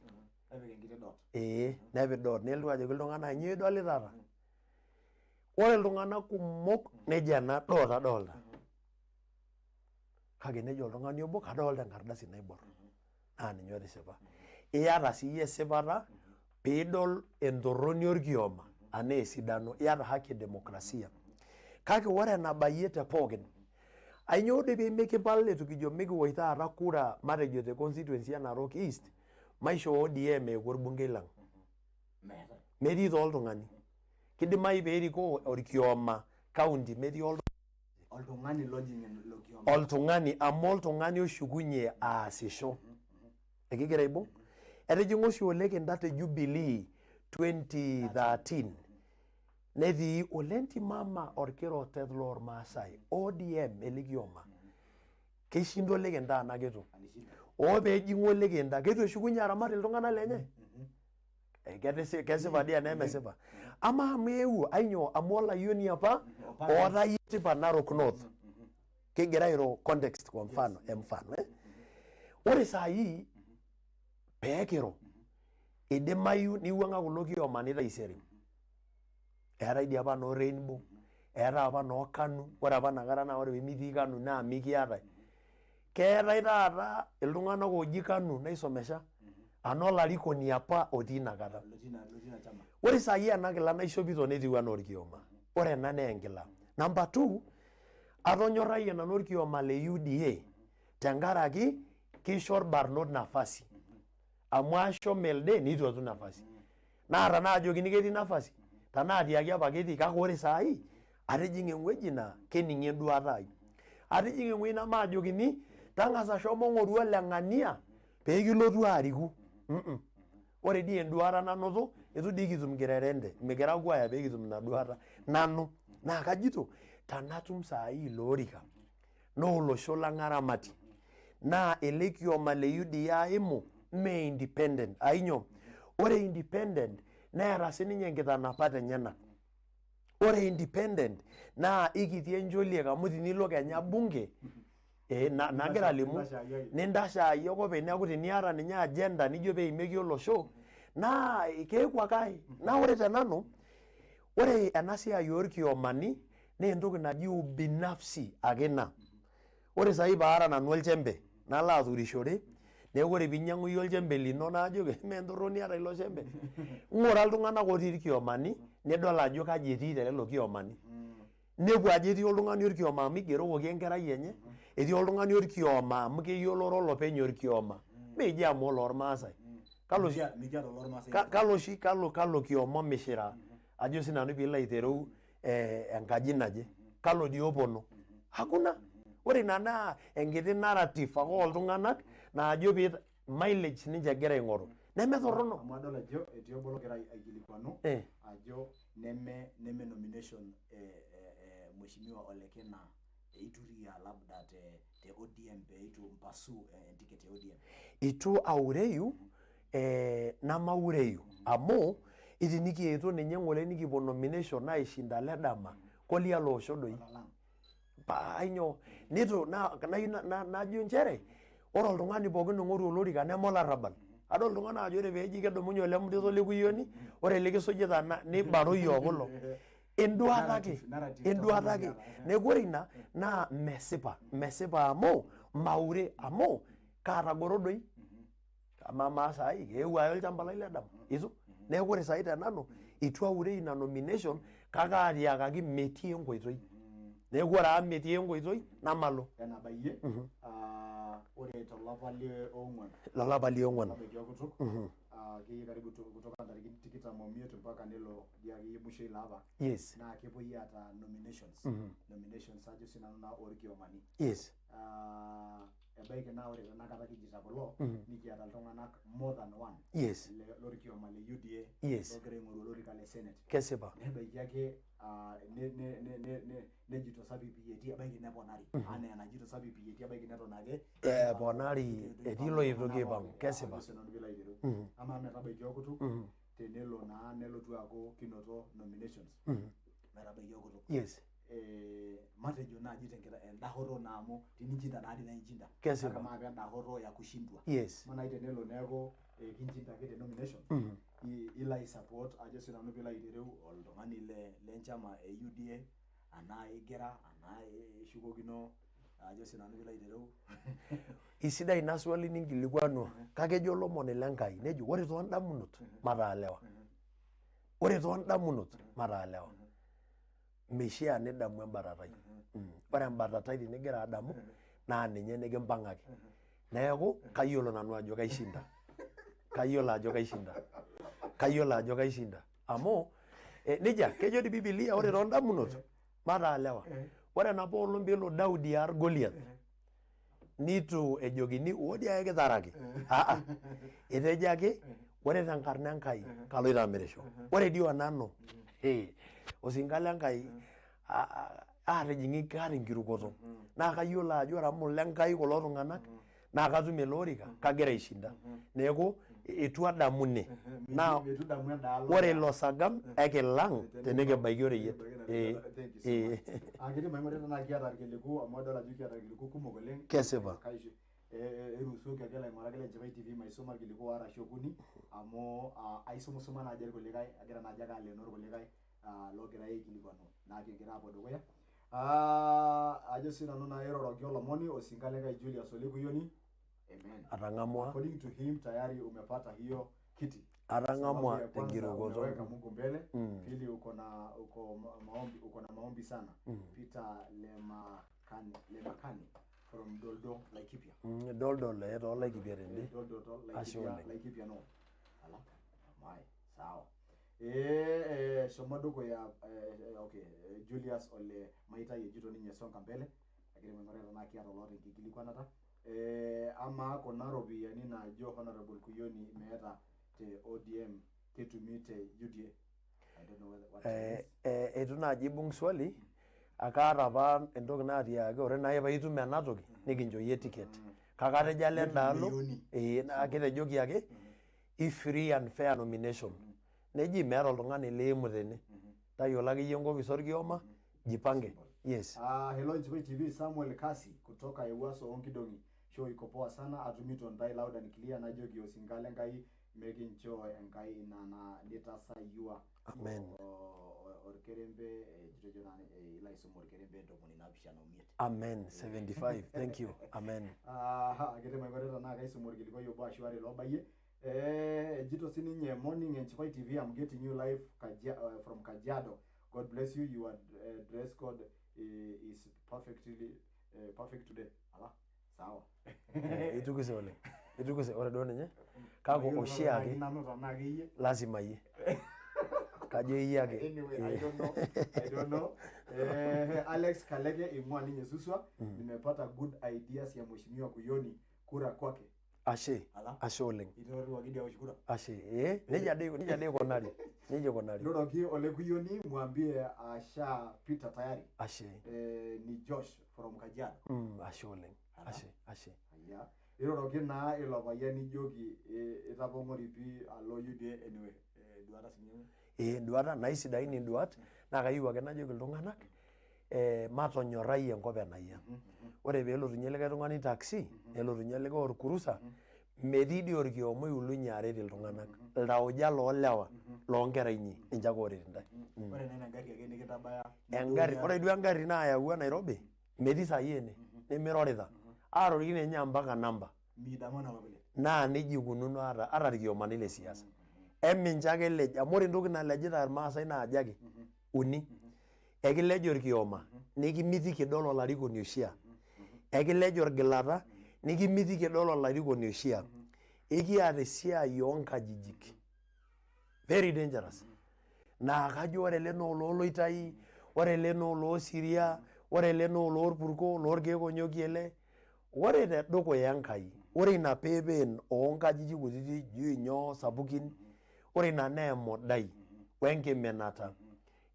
Nepik enkiti dot. Ee nepik dot nelotu ajoki iltung'anak nyoo idolitata. Ore iltung'anak kumok nejo ena dot adolta. Kake nejo oltung'ani obo kadolta enkardasi naibor naa ninye otisipa. Iyata siiyie esipata piidol entorroni orkioma anaa esidano, iyata haki e demokrasia. Kake ore enabayie te pookin, ainyoo doi pee mikipal eitu kijo mikiwosh taata kura matejo te constituency e Narok East maishoo ODM eeku orbungei lang. Metii taa oltung'ani. Kidimayu pee erikoo orkioma county metii oltung'ani lojing ilo kioma. Oltung'ani amu oltung'ani oshukunye aasisho. Ekigira aibung? Etijing'a oshi Ole Kinta te Jubilee 2013 netii Ole Ntimama orkirotet lormaasai ODM ele kioma. Keishinda Ole Kinta anaa keitu? Oo peejing'u Ole Kinta keitu eshukunye aramat iltung'anak lenye? Kesipa dii enaa emesipa? Amaa amu eewuo ainyoo? Amu olayioni apa ootayie tipa Narok North. Kigira airo context kwa mfano, mfano eh? Ore saai pee kiro idimayu niwuang'a kulo kiomani taisere. Eetae dii apa noo Rainbow, eetae apa noo KANU, ore apa inakata naa ore pemitii KANU naa mikiatae. Keetae taata iltung'anak ooji KANU naisomesha anaa olarikoni apa otii inakata. Ore saai ena kila naishopito netiu anaa orkioma. Ore ena naa enkila. Number two, atonyorrayie nanu orkioma le UDA tenkaraki kisho irbarnot nafasi. Amu ashomo elde neitu atum nafasi. Naa tenaajokini ketii nafasi, tenaa tiaki apa ketii kake ore saai atijing'a ewueji naa kening'i enduata ai. Atijing'a ewueji nemaajokini tang'asa shomo ng'oru ole ng'ania pee kilotu ariku. Ore dii enduata nanoto Itu dii kitum nkirerende, mikira kwaya pee kitum ina duata. Nanu naa kajito tanatum saai ilo orika naa olosho lang aramatie. Naa ele kioma le UDA aimu mee independent. Ainyoo? Ore independent neeta sininye nkitanapat enyenak. Ore independent naa ikiti encholiek amu tinilo kenya bunge nagira alimu nintasha iyie ake openy neeku teniata ninye agenda nijo peimieki olosho naa keeku ake ae. Naa ore tenanu ore ena siai orkiomani naa entoki naji ubinafsi ake ina. Ore saai paara nanu olchembe nalo aturishore neeku ore piinyang'u iyie olchembe lino najoki mee entorroni iyata ilo shembe. Ng'ura iltung'anak otii irkiomani nidol ajo kaji etii telelo kiomani. Nepu ajo etii oltung'ani orkioma amu igerokoki enkerai enye, etii oltung'ani orkioma amu keyioloro olopeny orkioma. Meji amu olormaasai. Kalo oshi Mikiata olormaasai. Kalo oshi kalo kioma omishira ajo sinanu piilo aitereu enkaji naje. Kalo dii opono? Hakuna. Ore ina naa enkiti narrative ake oltung'anak naajo pee mileage ninche egira aing'oru. Nemetorrono. Amu adol ajo etii obo logira aikilikuanu ajo neme nomination Mheshimiwa Olekina eituria labda te ODM pee eitu mpasu entiket e ODM. Itu aureyu namaureyu amu itinikietuo ninye ng'ole nikipuo nomination naishinda le dama kolialo osho doi. Ainyoo nitu najo nchere ore oltung'ani pookin oing'oru olorika neme olarrabal. Adol iltung'anak ajo ore peeji kedumunye ole Mtito Lekuyioni ore likisujita nibaroyie okulo. Enduata ake, enduata ake. Neeku ore ina naa mesipa, mesipa amu maure amu kaatagoro doi. Amaa saai keewuo aya olchamba lai le dama? Itu. Neeku ore saai tenanu itu aure ina nomination kake aatiakaki metii enkoitoi. Neeku ore amu metii enkoitoi namalo. Enabayie ore tolapa le ong'uan. Lolapa le ong'uan. Nebaiki okutuk akeyie karibu kutoka ntarikini 25 mpaka nelo dii akeyie mwisho ilo apa. Yes. Naa kepuoi aata nominations. Nominations ajo sinanu naa orkiomani. Yes. Ebaiki naa ore tenakata kijita kulo nikiata iltung'anak more than one. Yes. Lorkioma le UDA. Yes. Logira aing'oru olorika le Senate. Kesipa. Nebaiki ake nejito sa PPAT ebaiki neponari. Anaa enajito sa PPAT ebaiki neton ake. Eponari etii loitoki aipang'u. Kesipa. Amaa metabaiki okutuk tenelo naa nelotu aaku kinoto nominations. Metabaiki okutuk. Yes. Matejo naaji endahoto naa amu tinichinda naa dii naa inchinda. Kesipa. Kake maape endahoto ya kushindwa. Yes. Maana tenelo neeku kinchinda ake te nomination. Ilo ai support ajo sinanu piilo aitereu oltung'ani lenchama e UDA anaa igira anaa ishukokino ajo sinanu piilo aitereu. Isidai ina swali ninkilikuanua kake ejo olomoni le Nkai nejo ore toondamunot mataa lewa. Ore toondamunot mataa lewa. Meishaa nidamu embatatai. Ore embatatai tinigira adamu naa ninye nikimpang'aki. Neeku kayiolo nanu ajo kaishinda. Kayiolo ajo kaishinda. Kayiolo ajo kaishinda. Amu nejia kejo dii Bibilia ore toondamunot mataa lewa. Ore enapa olong peelo Daudi aar Goliath nitu ejokini odi ake kitaraki. Etejo ake ore tenkarna Enkai kaloito amirisho. Ore dii onanu osinka le Nkai aatijing'a kaata enkirukoto. Naa kayiolo ajo ore amu ile Nkai kulo tung'anak naa katum ele orika kagira aishinda. Neeku itu adamu ine. Naa ore ilo sagam ekilang tenikibaiki oreyiet. Ketii maing'urita naa kiata irkiliku amu adol ajo kiata irkiliku kumok oleng. Kesipa. Eruhusuoki ake ilaing'urak le Enchipai TV maisuma irkiliku waare ashu okuni amu aisumusuma naaji irkulikae agira naaji ake aleenoo irkulikae loogirai aikilikuanu naa kigira aapuo dukuya. Ajo sinanu naa iroroki olomoni osinka le Nkai Julius Olekuyioni. Amen. Atang'amua. According to him tayari umepata hiyo kiti. Atang'amua tenkirukoto. Umeweka Mungu mbele. Pili uko na maombi, uko na maombi sana. Peter Lemakani from Doldo Laikipia. Doldo le too Laikipia tende. Doldo to Laikipia, Laikipia no. Ala. Mai, sawa. Shomo dukuya okay, Julius Ole Maitai ejito ninye songa mbele. Lakini maing'urita naa kiata loota enkikilikuanata. Amaa kuna ropiyiani naajo Honorable Kuyoni meeta te ODM. ketumi te UDA? I don't know whether, what it is. Eitu naaji ibung swali akaata apa entoki naatiaki ore naaji paitum ena toki nikincho iyie ticket kake atejo alo endaalo Milioni. Naa kitejoki ake i free and fair nomination neji meeta oltung'ani liimu tene tayiolo akeyie enkopis orkioma jipange yes. Hello Enchipai TV, Samuel Kasi kutoka Ewaso Onkidongi. Show iko poa sana, atumito ntai loud and clear najoki osinkale Enkai mekincho Enkai ina na nitasayua. Amen. Orkerembe kitejo naa ilo aisum orkerembe 75. Amen 75 thank you amen. Kete maingorita naa kaisum orkilikuai obo ashu are lobayie. Ejito sininye morning Enchipai TV, I'm getting you live from Kajiado. God bless you. Your dress code is perfectly perfect today. Ala, sawa. Itukuse oleng itukuse ore duo ninye kake oshiake Nanu tenaa akeyie. Lazima iyie kajo iyie ake. Anyway, I don't know. I don't know. Alex Kalege ing'ua ninye Suswa. Nimepata good ideas ya Mheshimiwa Kuyoni, kura kwake. Ashe. Ala. Ashe oleng. Itoruaki dia osh kura. Ashe nejia dei ikunari nejia ikunari. Iroroki ole Kuyoni mwambie ashapita tayari. Ashe. Ni Josh from Kajiado. Ashe oleng ashe ashe. Aya. Iroroki naa ilo payian nijoki itapong'ori pii alo UDA anyway. Duata sininye. Duata naisidain induat naa kayieu ake najoki iltung'anak matonyorai enkop enayia. Ore peelotunye likae tung'ani taxi nelotunye likae orkurusa metii dii orkioma oiulunye aret iltung'anak iltauja loolewa loonkera inyi ninche ake ooret intae. Ore naa ena gari ake nikintabaya. Engari ore duo engari naayawua Nairobi metii saai ene nemirorita aatorikine ninye mpaka namba. Midamana papile. Naa nejia ikununo ata irkiomani le siasa. Emincho ake elej amu ore entoki nalejita irmaasai naa ajo ake uni. Ekilej orkioma nikimitiki idol olarikoni oishia. Ekilej orgilata nikimitiki idol olarikoni oishia. Ekiata esiai oonkajijik very dangerous. Naa kajo ore ele naa olooloitai, ore ele naa oloosiria, ore ele naa oloorpurko, loorkeek onyokie ele. Ore tedukuya Enkai, ore ina peepeen oonkajijik kutitik juu nyoo sapukin, ore ina naa emodai wenkiminata.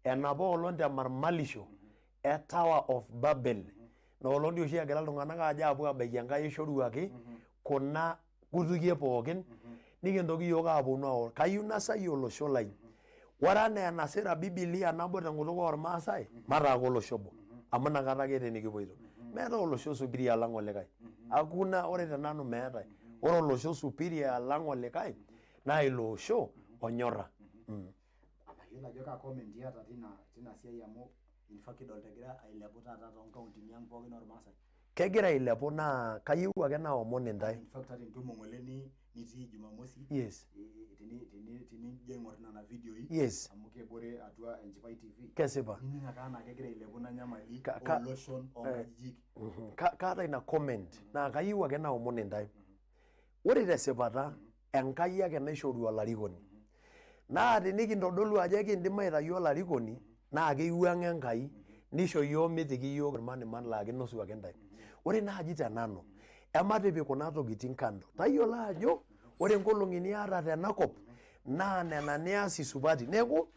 Enapa olong temarmalisho e Tower of Babel, inoolong dii oshi egira iltung'anak aajo aapuo abaiki Enkai eishoruaki kuna kutukie pookin, nikintoki iyiook aaponu aor. Kayieu nasai olosho lai. Ore enaa enasira Bibilia nabo tenkutuk ormaasai, mataa olosho obo. Amu inakata ake eeta enikipoito. Meetae olosho superior alang olikae. Hakuna, ore tenanu meetae. Ore olosho superior alang olikae, naa ilo osho onyorra. Mayiolo ajo kaa comment iata tina siai amu in fact kidolta egira ailepu taata toonkauntini ang pookin ormaasai. Kegira ailepu naa kayieu ake naomon intae. In fact ata entumo ng'ole nitii Jumamosi. Yes. Tinijo aing'or nena videoi. Yes. Amu kebore atua Enchipai TV. Kesipa. Nining ake anaa kegira ailepu ina nyamali ooloshon oonkajijik. Kaata ina comment naa kayieu ake naomon intae. Ore tesipata Enkai ake naishoru olarikoni. Naa tinikintodolu ajo ekindim aitayu olarikoni naa keiwuang'a Enkai nisho iyiook mitiki iyiook irmaniman laa kinosu ake intae. Ore naaji tenanu ematipik kuna tokitin kando. Tayiolo ajo ore nkolong'i niata tenakop naa nena nias isupati. Neeku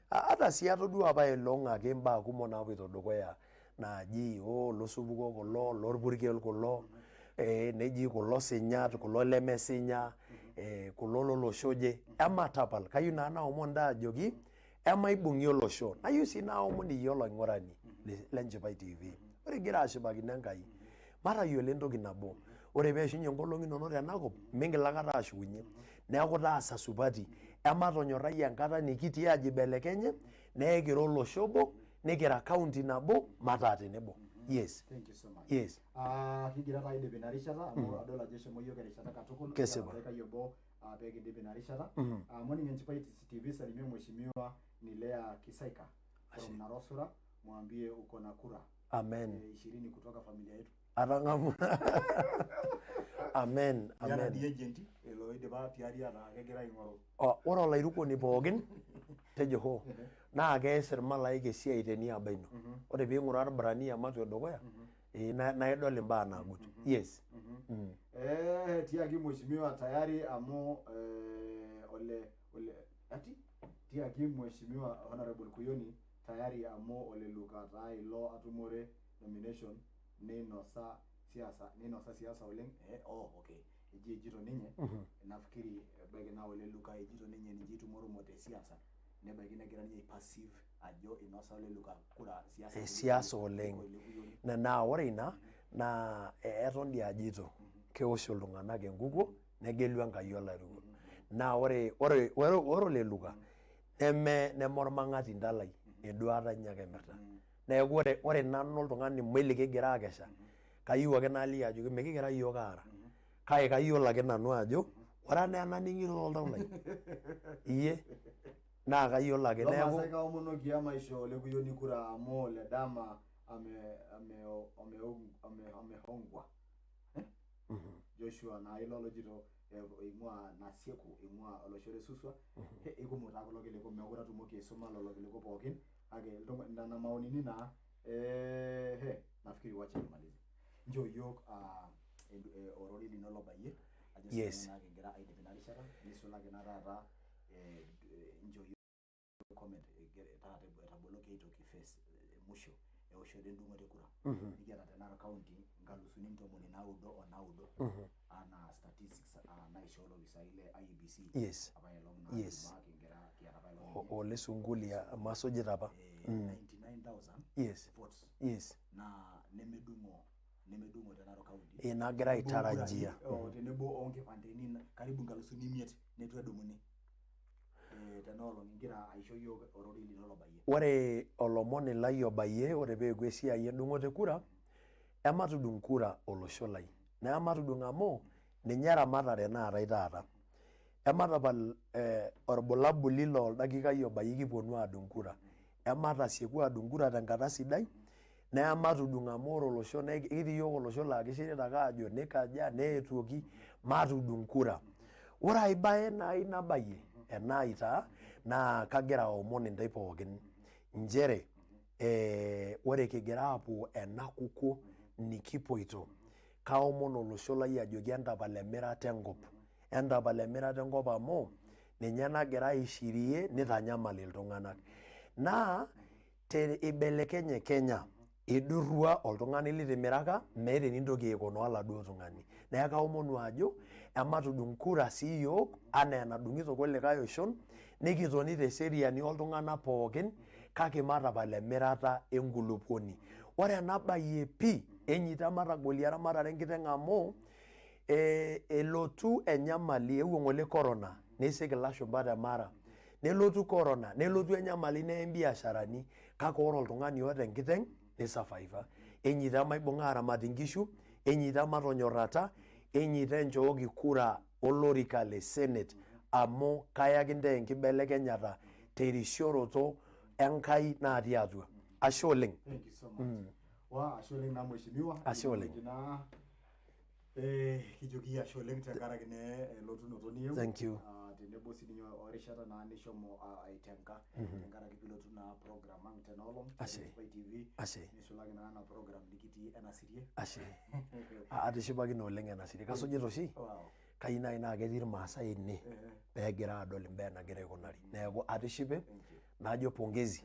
ata sii atodua apa aelong ake imbaa kumok naapoito dukuya naaji olosupuko kulo, lorpurkel kulo, neji kulo sinyat, kulo lemesinya, kulo lolosho oje. Ematapal, kayieu naa naomon intae ajoki emaibung'ie olosho. Nayieu sii naomon iyie olaing'urani le Enchipai TV. Ore igira ashipakino Enkai, matayiolo entoki nabo. Ore peeshunye nkolong'i inonok tenakop, mingil aikata ashukunye. Neeku taasa supati. Ematonyorrai enkata nikitii ajo ibelekenye, naa ekira olosho obo, nikira county nabo, mataa tenebo. Yes. Thank you so much. Yes. Kigira taa aidip ina rishata amu adol ajo eshomo iyiook erishata katukul. Kesipa. Kiata oldakikai obo pee kindip ina rishata. Morning Enchipai TV, salimia mheshimiwa Nilea Kisaika from Narosura, mwambie uko na kura. Amen. 20 kutoka familia yetu. Atang'amu. Amen. Amen. Amen. Di agent loidipa tiari ataa kegira aing'oru. Ore olairukoni pookin tejo hoo naa kees irmalaika esiai teniaba ino. Ore piing'uraa Ibrania matua edukuya naa idol imbaa naagut. Yes. Tiaki mheshimiwa tayari amu ole ole Ati tiaki mheshimiwa Honorable Kuyoni tayari amu Oleluka taa ilo atumore nomination neinosa siasa oleng. Oh okay, eji ejito ninye. Nafikiri ebaiki naa Oleluka ejito ninye ninche itumoromote siasa, nebaiki negira ninye passive ajo inosa Oleluka kura siasa siasa oleng. Na ore ina naa eton dii ajito keosh iltung'anak enkukuo negelu Enkai olarikoni. Naa ore Oleluka neme ormang'ati ntalai enduata enye ake emirta. Neeku ore nanu oltung'ani moi likigira akesha, kayieu ake naliki ajoki mikigira yiok aara, kake kayiolo ake nanu ajo ore enaa enaning'ito toltau lai iyie naa kayiolo ake. Neeku Lomaasai kaomonoki emaisho Olekuyoni kura amu Ledama amehongwa. Joshua naa ilo lojito eing'ua Nasieku, eing'ua olosho le Suswa. Ikumok taa kulo kiliku, meekure atumoki aisuma lelo kiliku pookin, kake nena maonini naa nafikiri wacha nimalize. Nchoo yiok ororei lino lobayie. Ajo Yes. naa kigira aidip ina rishata, nisulaki naa taata nchoo yiok comment taata etaboloki aitoki face musho eoshoto endung'oto e kura. Nikiata te Narok County 99,009 anaa statistics naishoo ilopisaai le IEBC. Yes. Apa elong naa Yes. Ijumaa kigira kiata apa elong Ole Sungulia masujita apa. 99,000 Yes. votes. Yes. Naa nemedung'o te Narok County. Nagira aitarajia. Tenebo oonkipandeni karibu 5,000 neitu edumuni. Tenaolong ingira aisho yiok ororei lino lobayie. Ore olomoni lai obayie, ore peeku esiai endung'oto e kura, ematudung kura olosho lai. Naa ematudung amu ninye eramatare naatae taata. Ematapal orbulabuli loldakikai obayie kiponu adung kura. Ematasieku adung kura tenkata sidai, naa ematudung amu ore olosho kitii yiok olosho laa kishirita ake aajo nikaja neetuoki, matudung kura. Ore ai bae nai nabayie enai taa naa kagira aomon intae pookin nchere ore kigira aapuo ena kukuo nikipoito, kaomon olosho lai ajoki entapal emirata enkop. Entapal emirata enkop amu ninye nagira aishirie nitanyamal iltung'anak. Naa ibelekenye Kenya, idurrua oltung'ani litimiraka meeta enintoki aikunaa oladuo tung'ani. Neeku kaomonu ajo ematudung kura sii yiok anaa enadung'ito kulikae oshon, nikitoni teseriani oltung'anak pookin, kake matapal emirata enkulupuoni. Ore ena bayie pii enyeita matagolie eramatare enkiteng amu elotu enyamali eewuo ng'ole corona neisik ilashumba te Mara. Nelotu corona, nelotu enyamali neye imbiasharani, kake ore oltung'ani oota enkiteng nisafaifa. Enyeita maibung'a aramat inkishu, enyeita matonyorrata, enyeita enchooki kura olorika le Senate amu kayaki ntae enkibelekenyata terisioroto Enkai natii atua. Ashe oleng. Thank you so much. Wa ashe oleng naa mheshimiwa. Ashe oleng. Kijoki ashe oleng tenkaraki naa elotunoto niyieu. Thank you. Tenebo sininye orishata naa nishomo aitenka tenkaraki pilotu naa program ang tenaolong Ashe. Enchipai TV. Ashe. Nisulaki naa ena program nikitii Enasirie. Ashe. Atishipakine oleng Enasirie. Kasujita oshi. Wow. Kayieu naaji naa ketii Irmaasai ene peegira adol imbaa enagira aikunari. Neeku atishipe najo pongezi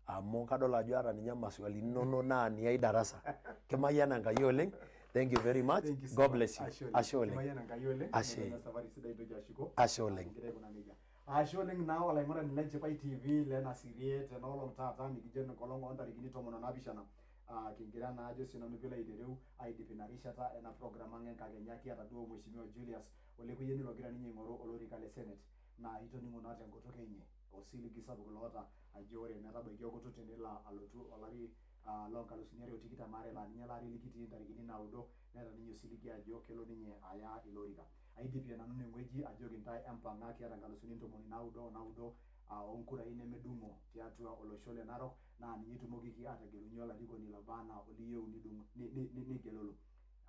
amu kadol ajo ata ninye maswalini inonok naa niai darasa. Kimayiana Enkai oleng. Thank you very much. Thank you so God much. bless you. Ashe oleng. Ashe oleng. Kimayiana Enkai oleng. Ashe. Nena safari sidai intoki ashuko. Ashe oleng. Kigira aikunaa nejia. Ashe oleng naa olaing'urani le Enchipai TV Lenasirie tenaolong taata nikijo enkolong oontarikini 17. Kigira naa ajo sinanu piilo aitereu aidip ina rishata ena program ang enkakenya. Kiata duo Mheshimiwa Julius Olekuyeni logira ninye aing'oru olorika le Senate. Naa itoning'o naa tenkutuk enye osiligi sapuk loota ajo ore metabaiki okutu tenelo alotu olari loo 2022 laa ninye laari likitii ntarikini 9 neeta ninye osiligi ajo kelo ninye aya ilo orika. Aidipie nanu inewueji ajoki intae empang'a kiata 99,000 oonkurai nemedung'o tiatua olosho le Narok naa ninye itumokiki aategelunye olarikoni lobaa anaa oliyieu nigelulu.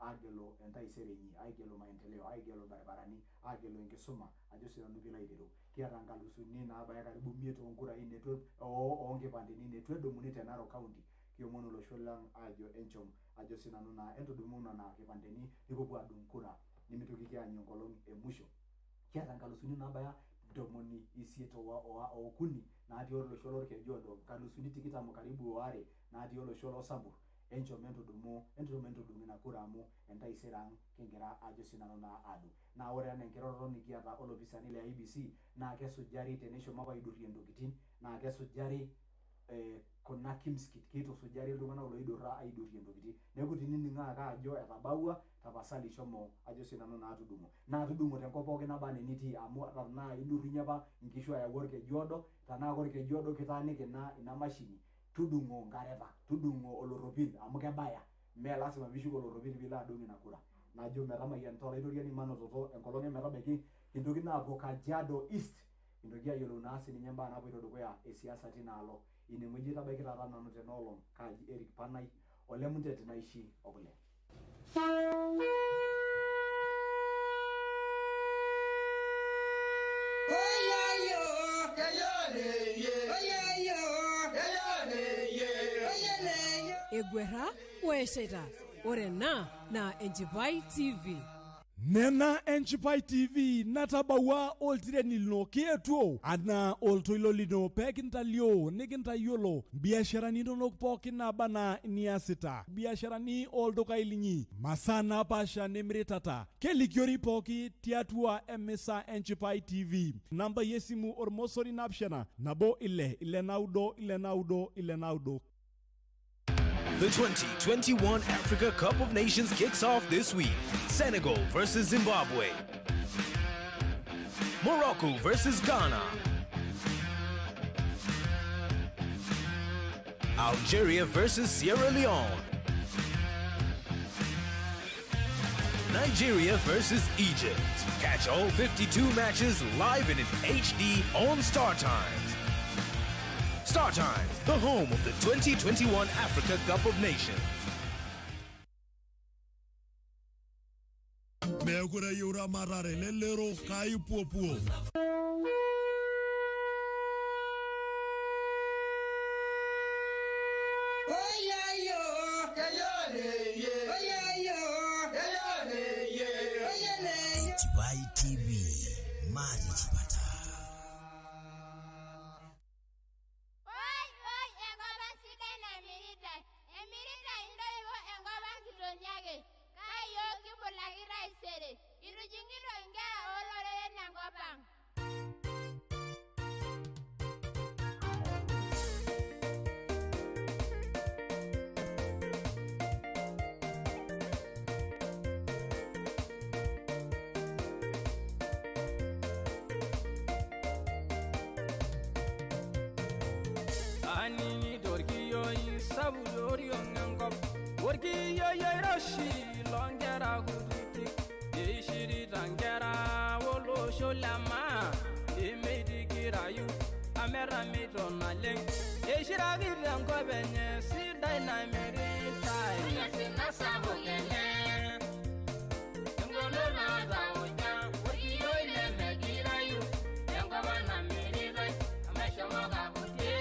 Agelu entaisere inyi, aigelu maendeleo, aigelu irbaribarani, agelu enkisuma, ajo sinanu piilo aitereu. Kiata nkalusuni naabaya karibu 500 oonkurai neitu oonkipandeni neitu edumuni te Narok County. Kiomon olosho lang ajo enchom, ajo sinanu naa entudumu nena kipandeni nipuopuo adung kura nimitokiki aanyu enkolong e musho. Kiata nkalusuni naabaya 83 natii olosho lorkejuado, 20 karibu waare natii olosho losambur. Enchom entudumu ina kura amu entaisere ang' kingira ajo sinanu naa adu. Naa ore ena enkiroroto nikiata olopisani le IEBC naa kesujari teneshomo apa aidurrie intokitin, naa kesujari kuna kimskit, keitusujari iltung'anak loidurra aidurrie intokitin. Neeku tinining'oo ake ajo etabawua, tapasali shomo ajo sinanu naa tudumu. Naa tudung'o tenkop pookin naba enaa enitii amu tenaa idurrunye apa inkishu ayau orkejuado, tenaa orkejuado kitaaniki ina mashini, tudung'o nkareta, tudung'o olorropil amu kebaya. Mee lasima piishuko olorropil piilo adung ina kura. Najo metamayianita olaitoriani manototo enkolong emetabaiki, kintoki naa aapuo Kajiado East, kintoki ayiolou naa sininye imbaa naapoito dukuya e siasa tinaalo. Inewueji aitabaiki taata nanu tena olong, kaaji Eric Panai, ole Muntet naishi okule. Eguerra oeshaita. Ore ena naa Enchipai TV. Nena Enchipai TV natabawua oltireni lino kietuo anaa oltoilo lino peekintalio nikintayiolo biasharani inonok pookin naaba anaa iniasita, biasharani oldukai linyi, masaa napaasha nimiritata, kelikiori pooki tiatua emisa Enchipai TV. Nambai esimu ormosori 7 6 6 6 6 6 6. The 2021 Africa Cup of Nations kicks off this week. Senegal versus Zimbabwe. Morocco versus Ghana. Algeria versus Sierra Leone. Nigeria versus Egypt. Catch all 52 matches live and in HD on Star Times. Star Times, the home of the 2021 Africa Cup of Nations. Meekure eyieu ramatare lelero kaipuopuo. Enchipai TV, Mari Chipata. Anini torkioi sabu oriong enkop orkioi oiroshi loonkera kutitik eishirita nkera olosho lemaa nemeitikirayu ameramito naleng eishiraki tenkop enye sidai namiritai. Engolon naata oja orkioi lemegirayu enkop namiritai ameshomo kakutie.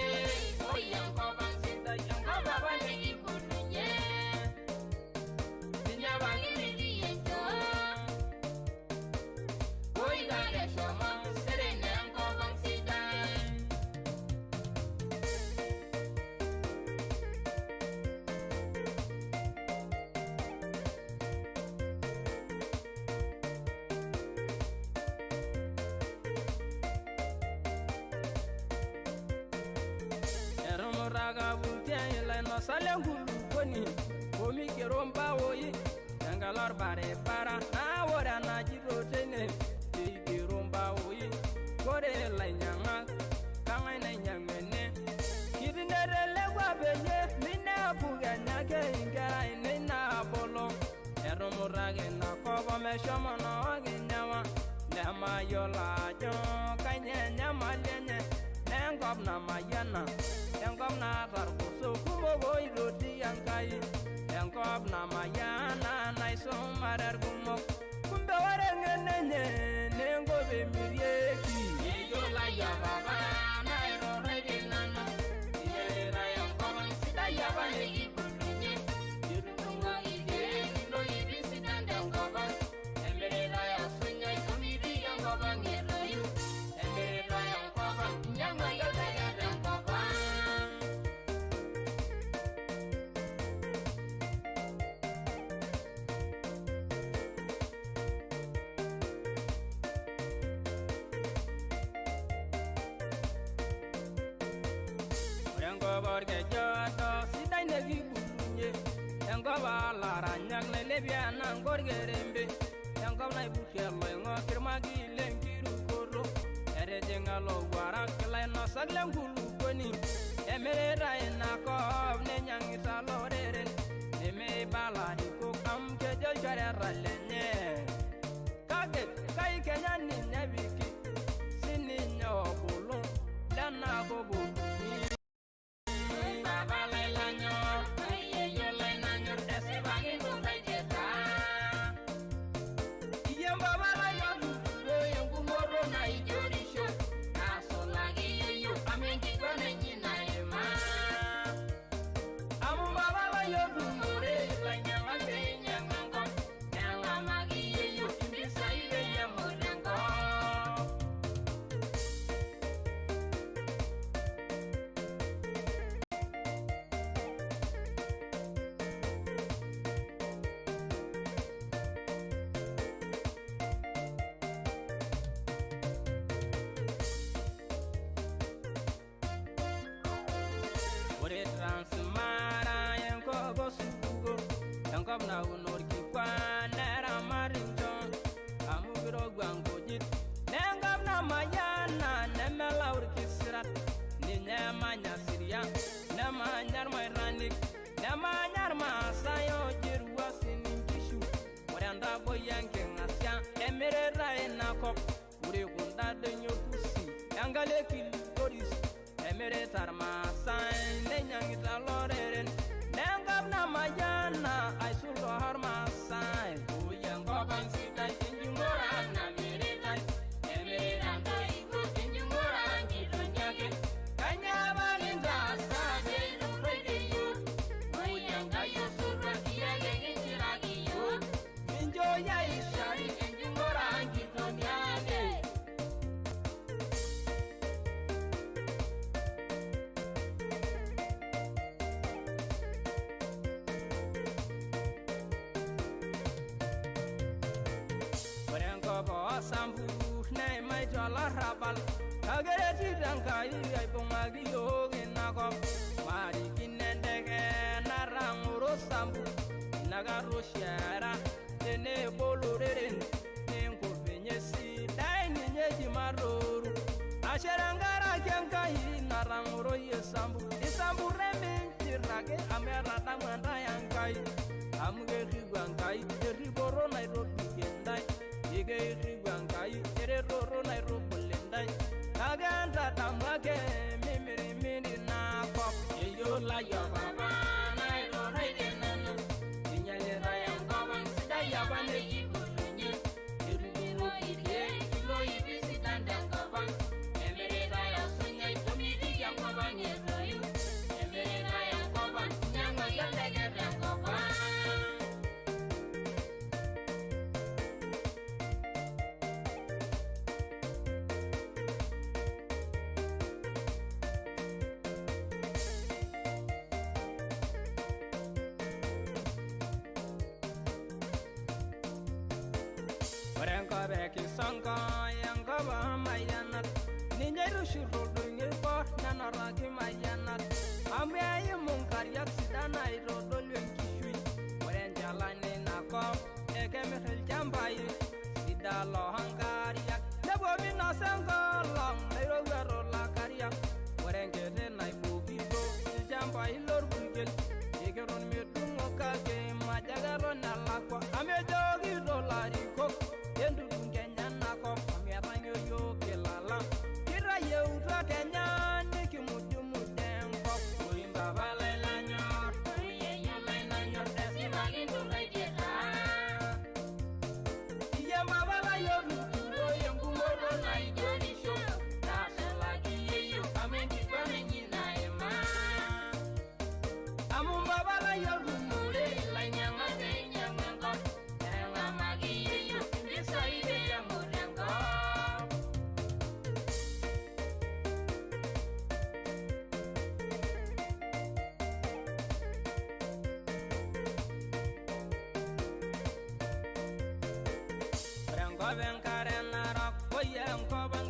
Sale nkulukuoni omigero mbaoi tenkalo orbaribara naa ore enajito teine peigero mbaoi ore ilainyang'ak kang'ae nainyang'u ene kitinetelekua peyie minepu kenyake inkera ainei naabolo etumutaki inakop omeshomo nookinyawa nemayiolo ajo kainyoo enyamali enye nenkop namayiana enkop naata irgoso kumok oitoti Enkai enkop namayiana naisumare irkumok kumbe ore eng'eno enye nenkop emirieki. Ejo layiok apa nairoraitie nanu emiritae enkop ang' sidai apa nikiputunye etudung'o irkeek iloipi sidan tenkop ang' emiritae osunyai omitii enkop ang' etoyu. Ilepia nangorgerembe enkop naibutie loing'ok irmagi lenkirukoto etijing'a lowuarak ilainosak lenkulukuoni emirita ina kop neinyang'ita loreren nemeibala arikok amu kejo ilchoreta lenye kake kai kenya ninye epiki sininye obulu lenakop otumi. Baba lai lanyor, yeyio lai nanyor, esipaki nturraitie taa. Iyie baba lai otuturo engumoto naijorisho, nasulaki yeyio amu enkiguana inyi naima. Amu baba lai otumore ilainyang'ak peinyang'u enkop, neng'amaki yeyio impisai peyie emut enkop. Ore Transmara enkop osupuko enkop naun orkikwa neramat inchon amu kirowua nkujit nenkop namayiana nemelau irkisirat ninye emanya siriang nemanya irmairanik nemanya irmaasai oojirua sininkishu. Ore entaboi enking'asia emiritae ina kop ore kunda donyio pusi enkalo e Kilgoris emirita irmaasai neinyang'ita loreren nenkop namayiana aisul toormaasai. Oi enkop ang' sidai enjung'ore ang' namiritae emirita ntoiwuo enjung'ore ang' kitonyake kainyoo apa kintaasa peiturraitie yiok. Oi Enkai osotua iyie ake kinchiraki yiok mincho yaishari enjung'ore ang' kitonyake. Ore enkop oosamburr neimaitio olarrabal kake eretito Enkai aibung'aki yiok ina kop marikino enteke natang'oro sambu inakata oshi era tenebo loreren nenkop enye sidai ninye eji matooru ashe tenkaraki Enkai natang'oroyie sambu isamburr eminchirr ake amu etadamua ntae Enkai amu kerriu Enkai erripoto naitobikie ntae ekeirriu Enkai eretoto naitubulu ntae kake entadamu ake mimirimiri inakop. Yeyio layiok apa naiturraitie nanu einyalitae enkop ang' sidai apa nikibulunye etudung'o irkeek iloipi sidan tenkop ang' emiritae osunyai omitiki enkop ang' etoyu emiritae enkop ang' inyang'uaki enteke tenkop ang'. Ore enkop e Kisonko enkop oomayianat ninye itushurr oldonyio oibor nenotaki mayianat amu eimu nkariak sidan naitodolu enkishui. Ore enchalan ina kop ekemirr ilchambai sidan loonkariak nepuo minosa enkolong nairowua tolakariak. Ore enkiti naibokito ilchambai lorpurkel eketon medung'o kake majo keton elakua amu ejokito larikok entudung kenya ena kop amu etang'o yiok ilala kitayieutua kenya nikimujumuj enkop. Oi mpapa lai lanyor oi yeyio lai nanyor esipaki nturraitie taa. Iyie mpapa lai otuturo engumoto naijorisho nasulaki yeyio amu enkiguana inyi naima. Amu mpapa lai otumore ilainyang'ak peinyang'u enkop neng'amaki yeyio impisai peyie emut enkop. Ore enkop enkare narok oi enkop ang'